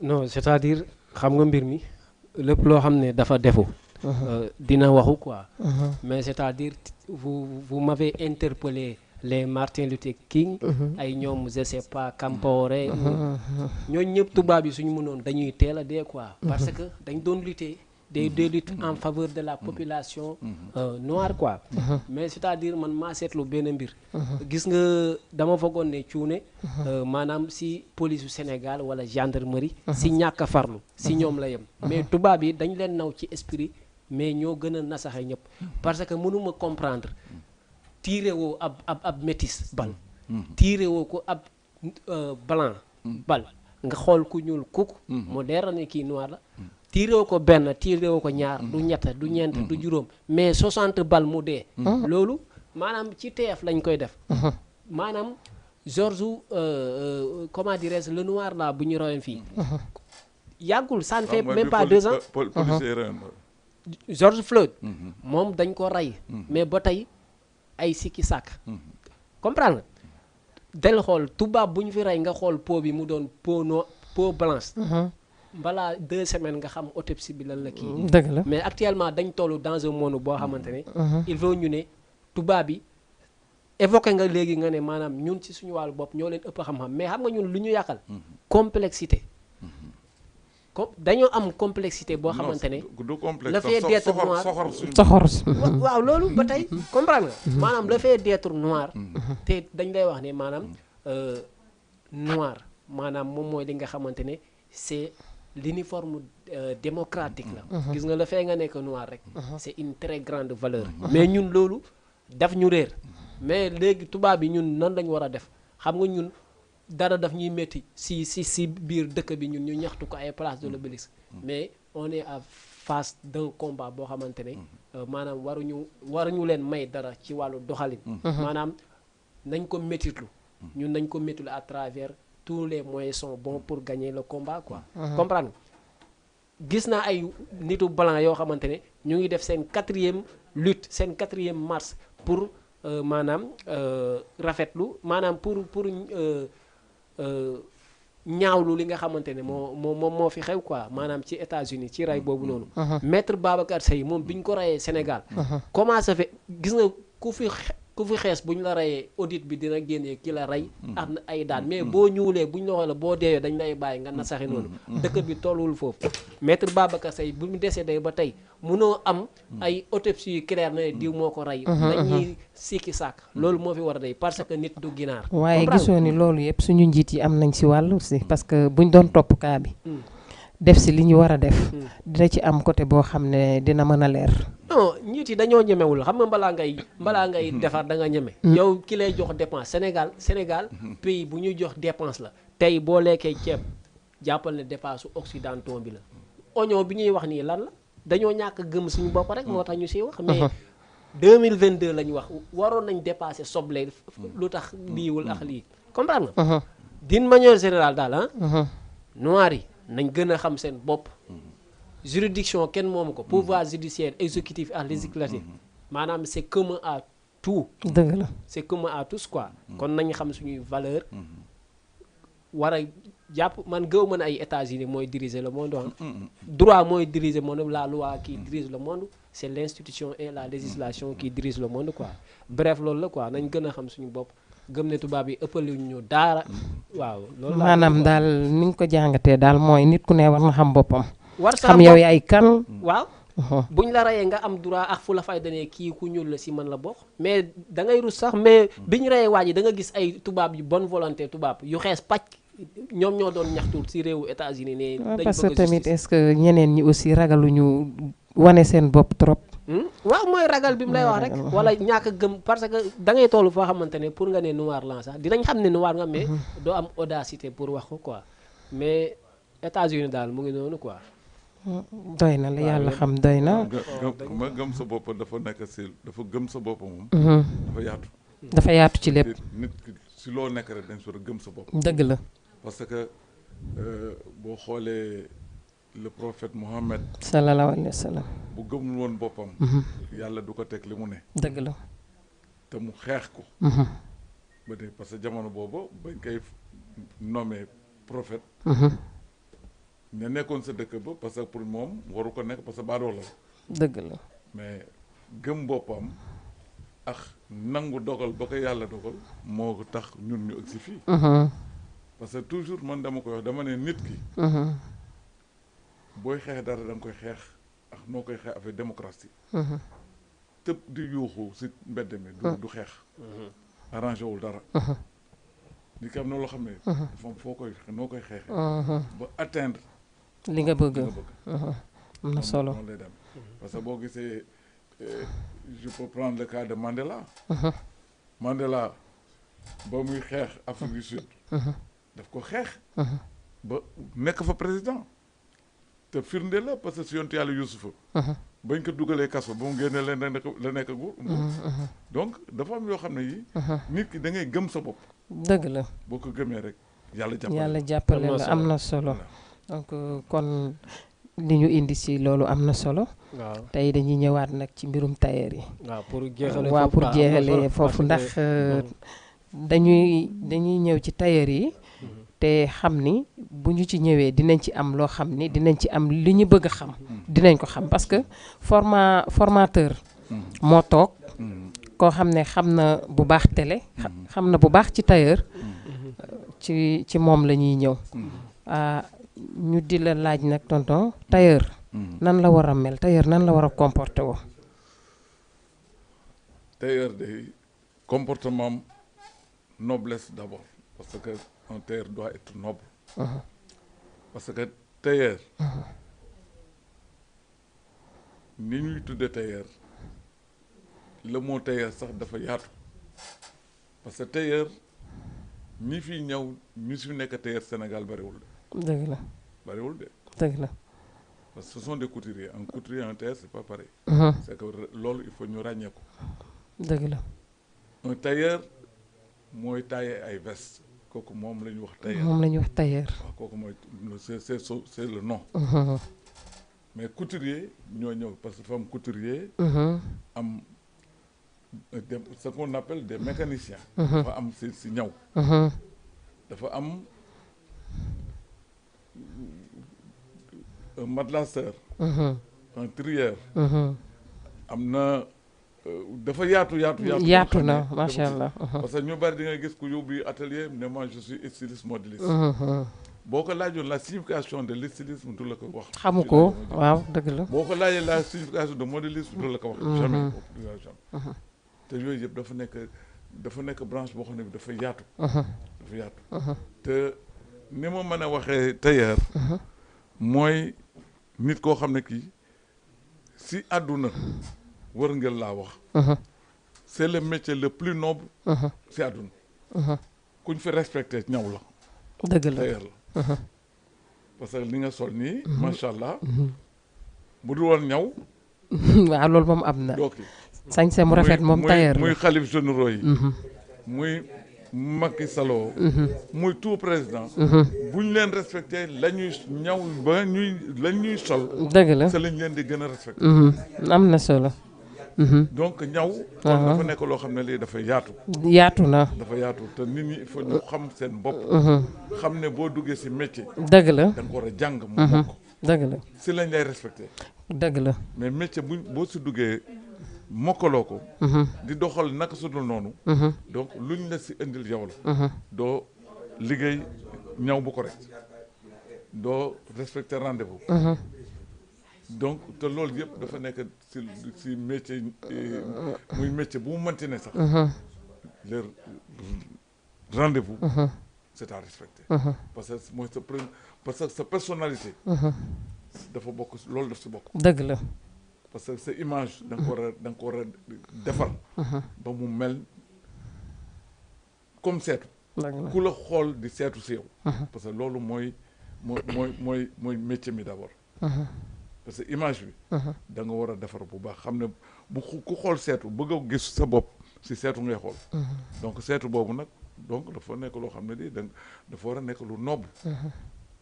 non c'est-à-dire xam nga mbir mi lépp loo xam ne dafa defu dina waxu quoi. mais c'est-à-dire vous m'avez interpellé les Martin Luther King. ay ñoom je sais pas Compaoré. ñooñu ñëpp tubaab yi suñu mënoon dañuy teel a dee quoi. parce que dañ doon lutter. des luttes en faveur de la population noire quoi. mais c'est-à-dire man maa seetlu benn mbir. gis nga dama foogoon ne cuune maanaam si police u Sénégal wala gendarmerie. si ñàkk a farlu si ñoom la yem. mais tubaab yi dañ leen naw ci esprit mais ñoo gën a nasaxe ñëpp. parce que mënuma comprendre tiire woo ab métis bal tiire woo ko ab blanc bal nga xool ku ñuul kuk mu leer ne kii noir la tiire woo ko benn tiire woo ko ñaar du ñett du ñeent du juróom mais 60 bal mu dee loolu maanaam ci TF lañ koy def maanaam Georges comment dirais-je le noir là bu ñu rawoon fii yàggul ça ne fait même pas 2 ans George Floyd moom dañ ko rey mais ba tey ay sikki sàkk comprendre nga del xool tubaab bu ñu fi rey nga xool peau bi mu doon peau blanche balaa 2 semaines nga xam autopsie bi lan la kii
dëgg la
mais actuellement dañ toll dans un monde boo xamante ne il faut ñu ne tubaab bi évoqué nga léegi nga ne maanaam ñun ci suñu wàllu bopp ñoo leen ëpp xam-xam mais xam nga ñun lu ñu yàqal complexité dañoo am complexité boo xamante ne le fait d'être noir
soxor
waaw loolu ba tey comprendre nga maanaam le fait d'être noir te dañ lay wax ne maanaam noir maanaam moom mooy li nga xamante ne c'est l'uniforme démocratique la gis nga le fait nga nekk noir rek c'est une très grande valeur mais ñun loolu daf ñu réer mais léegi tubaab bi ñun nan lañ war a def xam nga ñun dara daf ñuy métti si biir dëkk bi ñun ñu ñaxtu ko ay place de l'Obélisque mais on est à face d'un combat boo xamante ne maanaam waruñu leen may dara ci wàllu doxalin maanaam nañ ko métitlu ñun nañ ko métitlu à travers tous les moyens sont bons pour gagner le combat quoi comprendre gis naa ay nitu blanc yoo xamante ne ñu ngi def seen 4e lutte seen 4e marche pour maanaam rafetlu maanaam pour ñaawlu li nga xamante ne moo fi xew quoi maanaam ci États-Unis ci ray boobu noonu maître Babacar Seye moom bi ñu ko rayee Sénégal comment ça fait gis nga ku fi xees bu ñu la rayee audit bi dina génnee ki la rey ak ay daan mais boo ñuulee bu ñu la xoolee boo deeyoo dañ lay bàyyi nga nasaxi noonu dëkk bi tolluwul foofu maître Babacar Seye bu mu décédé ba tey munoo am ay autopsie yu clair na diw moo ko rey dañuy sikki sàkk loolu moo fi war a day parce que nit du ginaar
waaye gisoo ni loolu yëpp suñu njiit yi am nañ si wàllu si parce que buñ doon topp kaa bi def si li ñu war a def dina ci am côté boo xam ne dina mën a leer
non njiit yi dañoo ñemewul xam nga balaa ngay defar da nga ñeme yow ki lay jox dépense Sénégal pays bu ñuy jox dépense la tey boo lekkee ceeb jàppal ne dépense su occidentaux bi la oignon bi ñuy wax nii lan la dañoo ñàkk gëm suñu bopp rek moo tax ñu siy wax mais 2022 la ñu wax waroon nañ dépasser soble lu tax liiwul ak lii comprendre nga d'une manière générale daal noir yi nañ gën a xam seen bopp juridiction kenn moomu ko pouvoir judiciaire exécutif ak législatif maanaam c'est commun à tout
dëgg la
c'est commun à tous quoi kon nañ xam suñuy valeur war a jàpp man gëw mën ay États-Unis mooy diriger le monde droit mooy diriger le monde la loi qui dirige le monde c'est l'institution et la législation qui dirige le monde quoi bref loolu la quoi nañ gën a xam suñu bopp gëm ne tubaab yi ëppali ñu daara waaw loolu
maanaam daal ni nga ko jàngatee daal mooy nit ku ne war na xam boppam
war
xam yow yaay kan
waaw buñ la rayee nga am droit ak fu la fay danee kii ku ñuul la si man la bokk mais da ngay rus sax mais biñu rayee waa ji da nga gis ay tubaab yu bonne volonté tubaab yu xees pàcc ñoom ñoo doon ñaxtu si réewu États-Unis ne
parce que tamit est-ce que ñeneen ñi aussi ragaluñu wane seen bopp trop
waaw mooy ragal bi mu lay wax rek wala ñàkk a gëm parce que da ngay toll foo xamante ne pour nga ne noir lan sax dinañ xam ne noir nga mais doo am audacité pour wax ko quoi mais États-Unis daal mu ngi noonu quoi
doy na la yàlla xam doy na
gëm sa bopp dafa nekk si dafa gëm sa bopp moom
dafa yaatu ci lépp
nit ki si loo nekk rek dañ war a gëm sa bopp
dëgg la
parce que boo xoolee le prophète Mohammed
sallallahu alayhi wa sallam
bu gëmul woon boppam yàlla du ko teg li mu ne
dëgg la
te mu xeex ko ba tey parce que jamono boobu bañ koy nommé prophète ña nekkoon sa dëkk ba parce que pour moom waru ko nekk parce que baadoo la
dëgg la
mais gëm boppam ak nangu dogal ba ko yàlla dogal moo tax ñun ñu agsi fii parce que toujours man dama koy wax dama ne nit ki booy xeex dara da nga koy xeex ak noo koy xeex avec démocratie tëb di yuuxu si mbedd mi du xeex arrangé wul dara li ki am na loo xam ne dafa am foo koy noo koy xeexee ba atteindre
li nga bëgg am na solo
lay dem parce que boo gisee je peux prendre le cas de Mandela Mandela ba muy xeex Afrique du Sud. daf ko xeex. ba nekk fa président. te firnde la parce que si yontu yàlla Yuusufa bañ ko dugalee kaso ba mu génnee la nekk nguur. donc dafa am yoo xam ne yi nit ki da ngay gëm sa bopp.
dëgg la
boo ko gëmee rek yàlla
jàppale la am na solo. donc kon li ñu indi si loolu am na solo.
waaw
tey dañuy ñëwaat nag ci mbirum tailleur yi.
waaw
pour jeexale foofu ndax dañuy ñëw ci tailleur yi. te xam ni bu ñu ci ñëwee dinañ ci am loo xam ni dinañ ci am li ñu bëgg a xam. dinañ ko xam parce que formateur. moo toog. koo xam ne xam na bu baax télé. xam na bu baax ci tailleur. ci moom la ñuy ñëw. ñu di la laaj nag tonton tailleur. nan la war a mel tailleur nan la war a comporter woo.
tailleur de comportement noblesse d'abord parce que un tailleur doit être noble. parce que tailleur. ni ñuy tudde tailleur le mot tailleur sax dafa yaatu parce que tailleur ñi fi ñëw ñu si nekk tailleur Sénégal bariwul de.
dëgg la
bariwul de.
dëgg la.
parce que ce sont des couturiers un couturier un tailleur c'est pas pareil. c'est que loolu il faut ñu ràññee ko.
dëgg la.
un tailleur mooy tailler ay veste kooku moom la ñu wax tailleur.
moom la ñu wax tailleur.
waaw kooku mooy c'est le nom. mais couturier ñoo ñëw parce que dafa am couturier. am ce qu'on appelle des mécaniciens. dafa am si ñaw. dafa am un matelasseur. un trieur. am na dafa yaatu
na macha allah.
parce que ñu bari di nga gis ku yóbbu atelier ne moi je suis styliste modéliste. boo ko laajoon la signification de stylisme du la ko wax.
xamu ko waaw dëgg la.
boo ko laajee la signification de modélisme du la ko wax. jamais te yooyu yëpp dafa nekk branche boo xam ne bi dafa yaatu. dafa yaatu. te ni ma mën a waxee tailleur. mooy nit koo xam ne kii si àdduna wërngël laa wax. c'est le métier le plus noble. si àdduna. kuñ fi respecté ñaw la.
dëgg la
tailleur la. parce que li nga sol nii. macha allah. bu dul woon ñaw.
waaw loolu moom am na. sañse mu rafet moom tailleur la
muy xalif généraux yi. muy Macky Sall. muy tout président. bu ñu leen respecté la ñuy ñaw ba ñuy sol.
dëgg la
sa lañ leen di gën a respecté.
am na solo.
donc ñaw. kon dafa nekk loo xam ne lii dafa yaatu.
yaatu na.
dafa yaatu te nit ñi il faut ñu xam seen bopp. xam ne boo duggee si métier.
dëgg la
da nga ko war a jàng mu mokk.
dëgg la
si lañ lay respecté.
dëgg la
mais métier boo si duggee mokkaloo ko. di doxal naka su dul noonu. donc luñ la si indil yow la. doo liggéey ñaw bu correct. doo respecté rendez-vous. donc te loolu yëpp dafa nekk si métier muy métier bu mu mënti ne sax. le rendez-vous. c'est à respecter. parce que mooy parce que sa personnalité. dafa bokk loolu daf si bokk.
dëgg la.
parce que sa image da nga ko war a defar. ba mu mel comme seetu. ku la xool di seetu si yow. parce que loolu mooy métier mi d'abord. parce que image bi. da nga war a defar bu baax xam ne bu ku xool seetu bëgg a gis sa bopp si seetu ngay xool. donc seetu boobu nag donc dafa nekk loo xam ne di dafa war a nekk lu noble.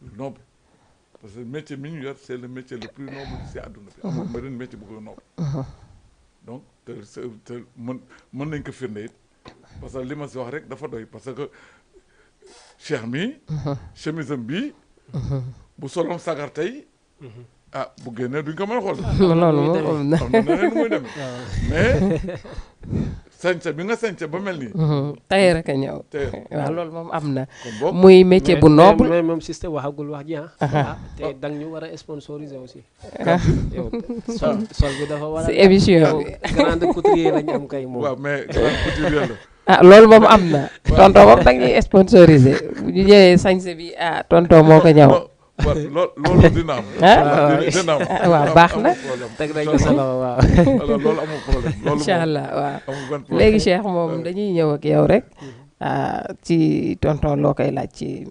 lu noble parce que métier mi ñu yor c'est le métier le plus noble si àdduna bi. amul beneen métier bu ko noble. donc te mën nañ ko firnde it parce que li ma si wax rek dafa doy parce que Cheikh mi. chemise am bii. bu solom sagar tey. ah bu génnee duñ ko mën a xool.
loolu moom
am na neneen nu muy demee mais sañse bi nga sañse ba mel nii.
tailleur rek a ñëw. waaw loolu moom am na. muy métier bu noble.
mais moom système waxagul wax ji te dang ñu war a sponsoriser aussi. yow sol bi dafa war a.
si émission bi
grande couturier lañ am kay moom.
waaw mais grande couturier la.
loolu moom am na. tonton moom da ñuy sponsoriser bu ñu ñëwee sañse bi tonton moo ko ñëw.
loolu dina am. dina am
waaw baax na.
teg nañ ko solo waaw.
loolu amul problème. loolu
incha allah waaw léegi Cheikh moom dañuy ñëw ak yow rek ci tonton loo koy laaj ci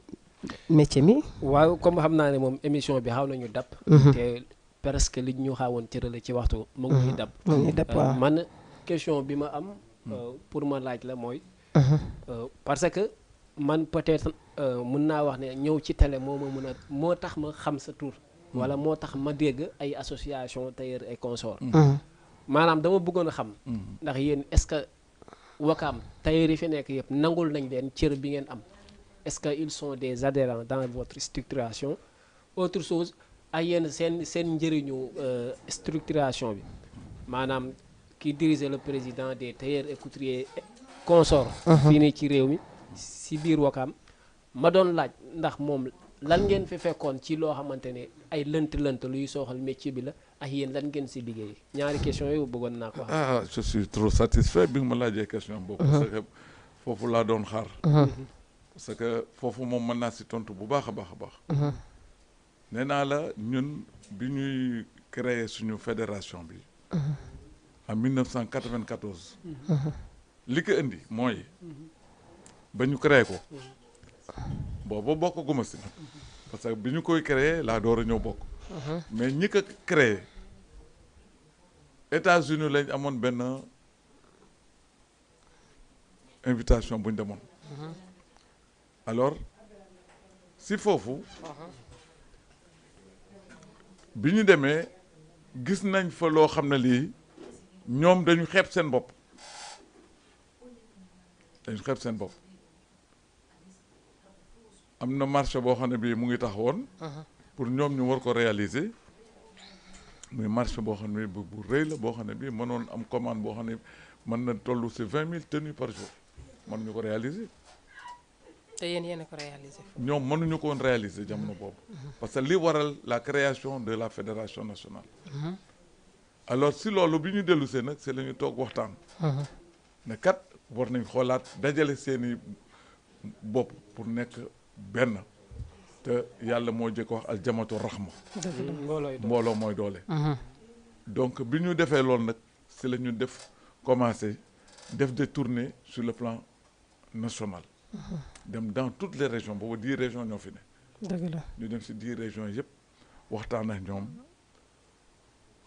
métier mi.
waaw comme xam naa ne moom émission bi xaw nañu dab. te presque li ñu xawoon cërale ci waxtu. mu ngi ñuy dab.
mu ngi dab waaw
man question bi ma am. pour ma laaj la mooy. parce que man peut-être mën naa wax ne ñëw ci télé moo tax ma xam sa tur. wala moo tax ma dégg ay association tailleur et consort. maanaam dama bëggoon a xam. ndax yéen est-ce que Wakaam tailleur yi fi nekk yëpp nangul nañ leen cër bi ngeen am. est-ce que ils sont des adhérents dans votre structuration autre chose ay yéen seen njëriñu structuration bi maanaam ki diriger le président des tailleurs et couturiers consorts fii nii ci réew mi si biir Wakaam ma doon laaj ndax moom lan ngeen fi fekkoon ci loo xamante ne ay lënt luy sooxal métier bi la ak yéen lan ngeen si liggéey ñaari question yooyu bëggoon naa ko xam.
je suis trop satisfait bi nga ma laajee question boobu. parce que foofu laa doon xaar. parce que foofu moom mën naa si tontu bu baax a baax a baax. nee naa la ñun bi ñuy créer suñu fédération bi. en 1994. li ko indi mooy. ba ñu créé ko. boobu bokk guma si nag. parce que bi ñu koy créer laa door a ñëw bokk. mais ñi ko créé États-Unis lañ amoon benn invitation bu ñu demoon. alors si foofu bi ñu demee gis nañ fa loo xam ne lii ñoom dañu xeeb seen bopp am na marché boo xam ne bii mu ngi taxawoon pour ñoom ñu war ko réaliser muy marché boo xam ne bu rëy la boo xam ne bii mënoon am commande boo xam ne mën na toll si 20 000 tenues par jour mën ñu ko réaliser.
te yéen a ko réaliser.
ñoom mënuñu ko woon réaliser jamono boobu. parce que li waral la création de la fédération nationale. alors si loolu bi ñu dellusee nag c'est la ñu toog waxtaan. ne kat war nañ xoolaat dajale seeni bopp pour nekk benn te yàlla moo jëkk wax al jamatu raxma. mbooloo mooy doole. donc bi ñu defee loolu nag si la ñu commencé def des tournées sur le plan national. dem dans toutes les régions boobu 10 régions ñoo fi ne.
dëgg la
ñu dem si 10 régions yëpp waxtaan ak ñoom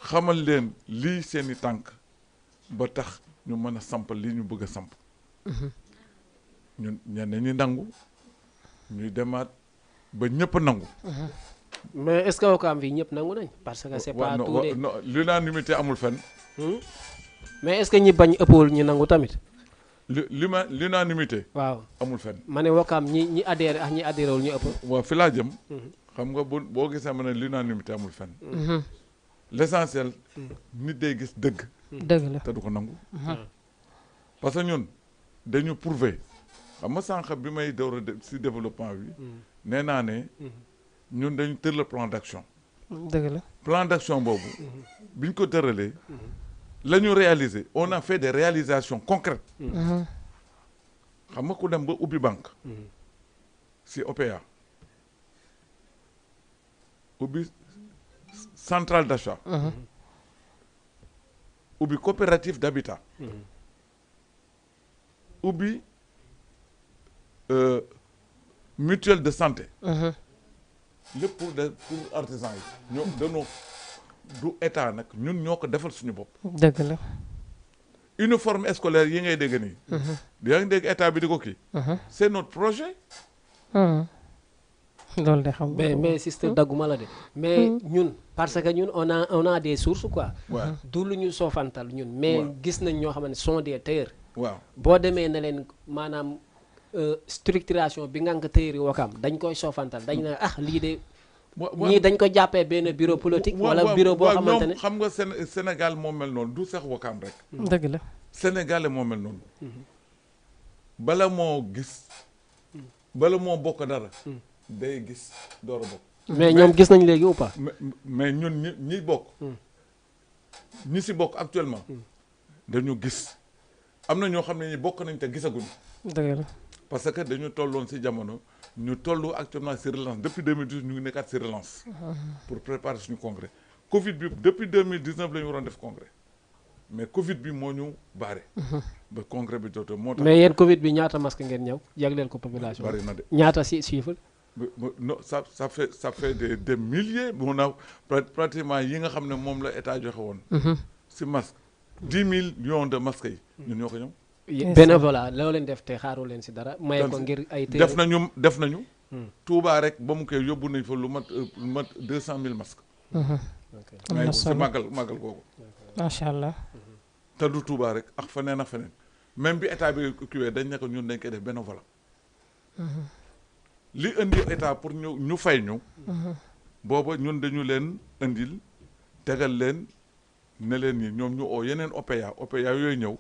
xamal leen lii seeni tànk ba tax ñu mën a samp lii ñu bëgg a samp. ñun ñenn ñi nangu ñuy demaat ba ñëpp nangu.
mais est-ce que Wakaam fii ñëpp nangu nañ. parce que c'est pas tous les
non l'unanimité amul fenn.
mais est-ce que ñi bañ ëppul ñu nangu tamit.
l'unanimité
waaw
amul fenn.
ma ne Wakaam ñi adhéré ak ñi adhéré wul ñu ëpp.
waaw fi laa jëm. xam nga boo gisee ma ne l'unanimité amul fenn. l'essentiel nit day gis dëgg.
dëgg la
te du ko nangu. parce que ñun dañu prouver xam nga sànq bi may door si développement bi. nee naa ne ñun dañu tër le plan d'action.
dëgg la
plan d'action boobu. biñ ko tëralee. la ñu réaliser on a fait des réalisations concrètes. xam nga ku dem ba ubbi banque. si OPA. ubbi centrale d'achat. ubbi coopérative d'habitat. ubbi mutuelle de santé. lépp pour artisans yi. ñoo dañoo du état nag ñun ñoo ko defal suñu bopp.
dëgg la.
uniforme scolaire yi ngay dégg nii. yaa ngi dégg état bi di ko kii. c'est notre projet.
loolu de xam nga
mais sister dagguma la de. mais ñun parce que ñun on a des sources quoi.
waaw
du lu ñu soofantal ñun. mais gis nañ ñoo xam ne sont des tailleurs.
waaw
boo demee ne leen maanaam structuration bi nga ko tailleur yi Wakaam dañ koy soofantal dañ ne lii de. ñii dañ ko jàppee benn bureau politique. wala bureau boo xamante ne
xam nga Sénégal moo mel noonu du sax Wakaam rek.
dëgg la.
Sénégal moo mel noonu. bala moo gis. bala moo bokk dara. day gis door a bokk.
mais ñoom gis nañ léegi ou pas.
mais ñun ñi bokk. ñi si bokk actuellement. dañu gis am na ñoo xam ne ñi bokk nañ te gisaguñu.
dëgg la.
parce que dañu tolloon si jamono ñu tollu actuellement ci relance depuis 2012 ñu ngi nekkaat ci relance pour préparer suñu congrès Covid bi depuis 2019 la ñu waroon def congrès mais Covid bi moo ñu baare ba congrès bi dootoo moo tax
mais yéen Covid bi ñaata masque ngeen ñëw jagleel ko population
bari na de
ñaata ci chiffre
non ça fait des milliers on a pratiquement yi nga xam ne moom la état joxe woon ci masque 10 millions de masques yi ñun ñoo ko ñëw
bénévolat loo leen def te xaaru leen ci dara maye ko ngir ay
def nañu Touba rek ba mu koy yóbbu nañ fa lu mat 200 000 masques
am na solo
ci màggal googu
macha allah
te du Touba rek ak feneen même bi état bi kiiwee dañ ne ko ñun dañ koy def bénévolat li indi état pour ñu fay ñu booba ñun dañu leen indil tegal leen ne leen ñi ñoom ñu oo yeneen OPEA yooyu ñëw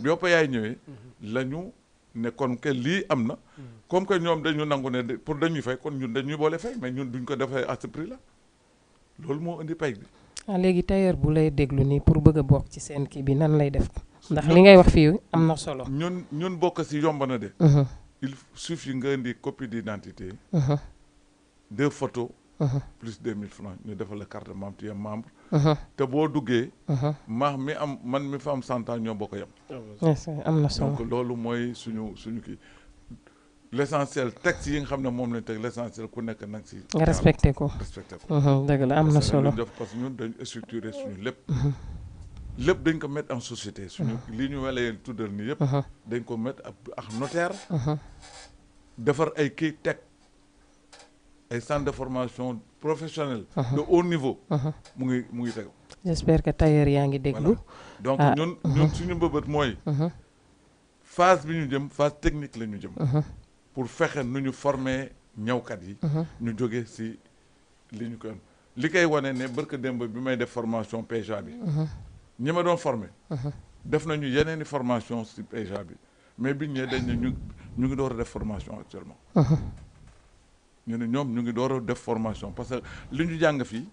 bi OPEA ñëwee la ñu ne kon que lii am na comme que ñoom dañu nangu ne pour dañuy fay kon ñun dañuy boole fay mais ñun duñ ko defee à ce prix là loolu moo indi pay bi
léegi tailleur bu lay déglu nii pour bëgg a bokk ci seen kii bi nan lay def ndax li ngay wax fii am na solo
ñun bokk ci yomb na de il suffit nga indi copie d'identité 2 photos plus 2000 francs ñu defal la carte de membre tu es membre te boo duggee man mi fa am 100 ans ñoo bokk yam
am na solo
donc loolu mooy suñu kii l'essentiel texte yi nga xam ne moom lañ teg l'essentiel ku nekk nag ci
nga respecté ko dëgg la am na solo
parce que ñun dañ structuré suñu lépp dañ ko mettre en société suñu li ñu welee tuddal ni yëpp dañ ko mettre ak notaire defar ay kii teg ay centre de formation professionnelle de haut niveau mu ngi tegu
j'espère que tailleur yaa ngi déglu
donc ñun suñu mbëbët mooy phase bi ñu jëm phase technique la ñu jëm pour fexe nu ñu former ñawkat yi ñu jóge ci li ñu koy li koy wane ne barka démb bi may def formation PEJA bi ñi ma doon formé def nañu yeneeni formation ci PEJA bi mais biñ ñee dañ ne ñu ngi door a def formation actuellement ñu ne ñoom ñu ngi door a def formation parce que li ñu jàng fii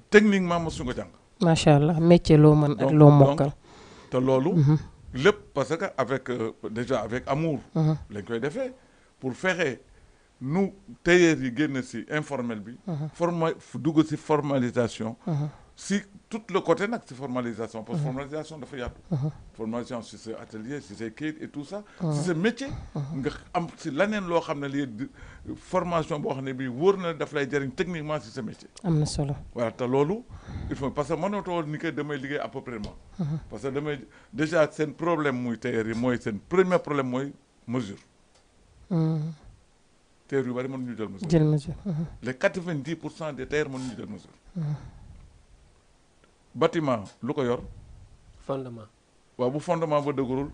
techniquement mosu ko jàng
macha allah métier loo mën ak loo mokkal
te loolu lépp parce que avec déjà avec amour lañ koy defee pour fexe nu tailleur yi génn ci informel bi dugg ci formalisation si tout le côté nag ci formalisation parce que formalisation dafa yaatu formalisation ci sa atelier ci say kayit et tout ça ci sa métier nga am ci leneen loo xam ne lii formation boo xam ne bii wóor na daf lay jëriñ techniquement ci sa métier
am na solo
voilà te loolu il faut parce que mënatoo ni que damay liggéey à peu près moi parce que damay déjà seen problème muy tailleur yi mooy seen premier problème mooy mesure tailleur yu bari mënuñu jël mesure les 90% des tailleurs mënuñu jël mesure bâtiment lu ko yor
fondement
waaw bu fondement ba dëgërul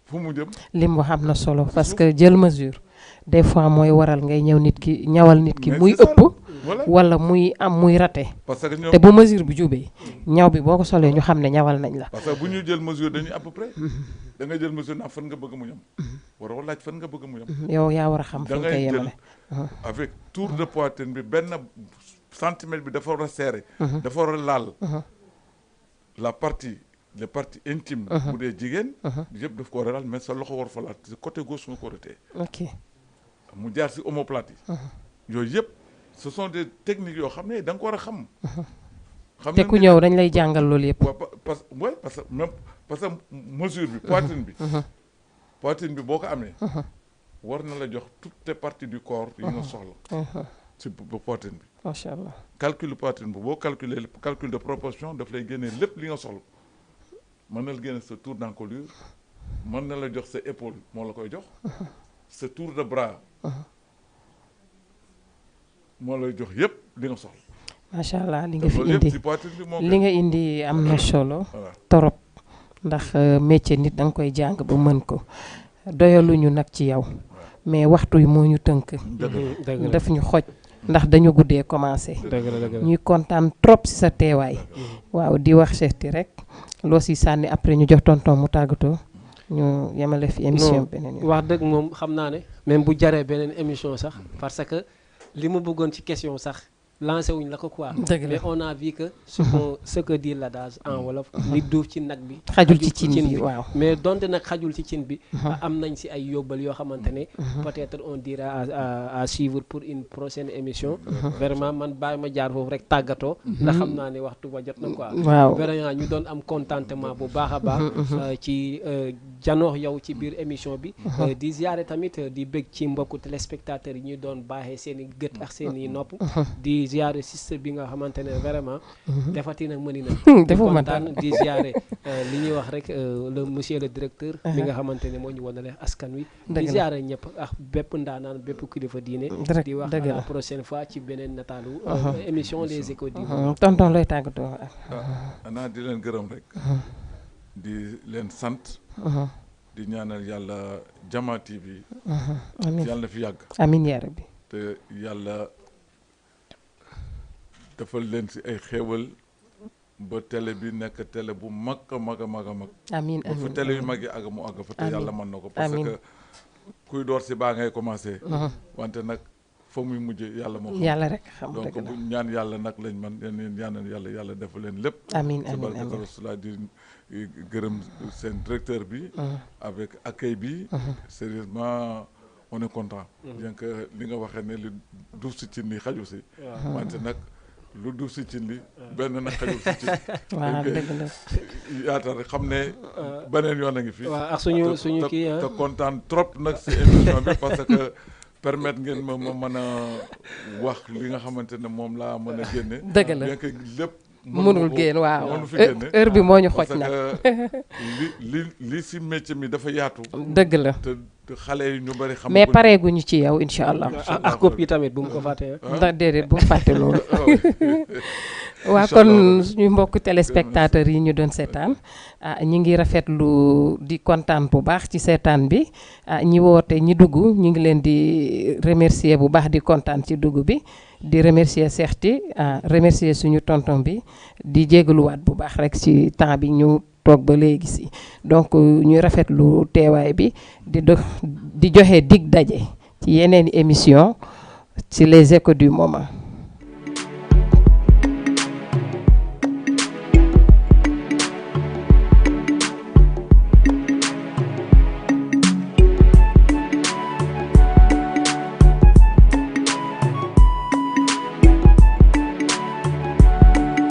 fu mu jëm
lim wax am na solo parce que jël mesure des fois mooy waral ngay ñawal nit ki muy ëpp wala muy raté
parce que ñoom
te bu mesure bi jubee ñaw bi boo ko solee ñu xam ne ñawal nañ la
parce que bu ñu jël mesure dañuy à peu près da nga jël mesure naa fan nga bëgg mu yem waroo laaj fan nga bëgg mu yem
yow yaa war a xam fan nga yemale
avec tour de poitrine bi benn centimètre bi dafa war a serré dafa war a laal les parties intimes bu dee jigéen yëpp daf ko war a laal mais sa loxo war fa laal ci côté gauche nga ko war a téye
ok
mu jaar ci omoplate yi yooyu yëpp ce sont des techniques yoo xam ne da nga ko war a xam
te ku ñëw dañ lay jàngal loolu yëpp
parce que mesure bi poitrine bi boo ko amee war na la jox toutes les parties du corps yi nga soxla ci poitrine bi
macha allah
calcul poitrine bi boo calculer calcul de proportion daf lay génnee lépp li nga soxla mën na la génne sa tour d'encolure mën na la jox sa épaule moo la koy jox sa tour de bras moo lay jox yëpp li nga soxla
macha allah li nga fi indi li nga indi am na solo torop ndax métier nit da nga koy jàng ba mën ko doyaluñu nag ci yow mais waxtu yi moo ñu tënk daf ñu xoj ndax dañu guddee commencé ñuy kontaan trop ci sa teewaay waaw di wax seeti rek loo si sànni après ñu jox tonton mu tàggatoo ñu yemale fi émission beneen
wax dëgg moom xam naa ne même bu jaree beneen émission sax parce que li ma bëggoon ci question sax lancé wuñ la ko quoi. mais on a vu que ce que dit l'adage en wolof li duuf ci nag bi
xajul ci cin bi waaw
mais donte nag xajul ci cin bi am nañ si ay yóbbal yoo xamante ne peut-être on dira à suivre pour une prochaine émission vraiment man bàyyi ma jaar foofu rek tàggatoo ndax xam naa ne waxtu ba jot na quoi vraiment ñu doon am contentement bu baax a baax ci janoox yow ci biir émission bi di ziare tamit di bëgg ci mbokku téléspectateurs yi ñuy doon baaxee seen i gët ak seen i nopp di ziare sister bi nga xamante ne vraiment defati nag mëni na kontaan di ziare li ñuy wax rek le monsieur le directeur bi nga xamante ne moo ñu wanale askan wi di ziare ñëpp ak bépp ndaanaan bépp kilifa diine di wax à la prochaine fois ci beneen nataalu émission les échos du
tonton looy tàggatoo
ana di leen gërëm rek di leen sant di ñaanal yàlla Jama TV yàlla na fi yàgg
amiin yaa rabbi
te yàlla defal leen si ay xéewal ba télé bi nekk télé bu mag a mag a mag a mag
amiin
ba fa télé yu mag yi àgg mu àgg fa te yàlla mën na ko parce que kuy door si baa ngay commencé wante nag fa muy mujj yàlla moo xam
yàlla rek xam
donc bu ñaan yàlla nag lañ man leen ñaanal yàlla defal leen lépp
amiin
ci barke Rasulullah di gërëm seen directeur bi avec accueil bi sérieusement on est content bien que li nga waxee ne li duuf si cin li xaju si wante nag lu duuf si cin li benn nag xajul si cin
waaw dëgg la
yaatal rek xam ne beneen yoon a ngi fi
ak suñu kii
te kontaan trop nag si émission bi parce que permettre ngeen ma mën a wax li nga xamante ne moom laa mën a génne
dëgg la
bien que lépp
mënul génn waaw
mënu fi génne
heure bi moo ñu xoj na
li si métier mi dafa yaatu
dëgg la
te xale yi ñu bari xam
mais pareeguñu ci yow incha allah
ak copie yi tamit bu mu ko fàtte
ndax déedéet bu mu fàtte loolu waa kon suñu mbokk téléspectateurs yi ñu doon seetaan ñi ngi rafetlu di kontaan bu baax ci seetaan bi ñi woote ñi dugg ñu ngi leen di remercier bu baax di kontaan ci dugg bi di remercier Cheikh remercier suñu tonton bi di jégaluwaat bu baax rek ci temps bi ñu toog ba léegi si donc ñuy rafetlu teewaay bi di joxe dig daje ci yeneen émission ci les échos du moment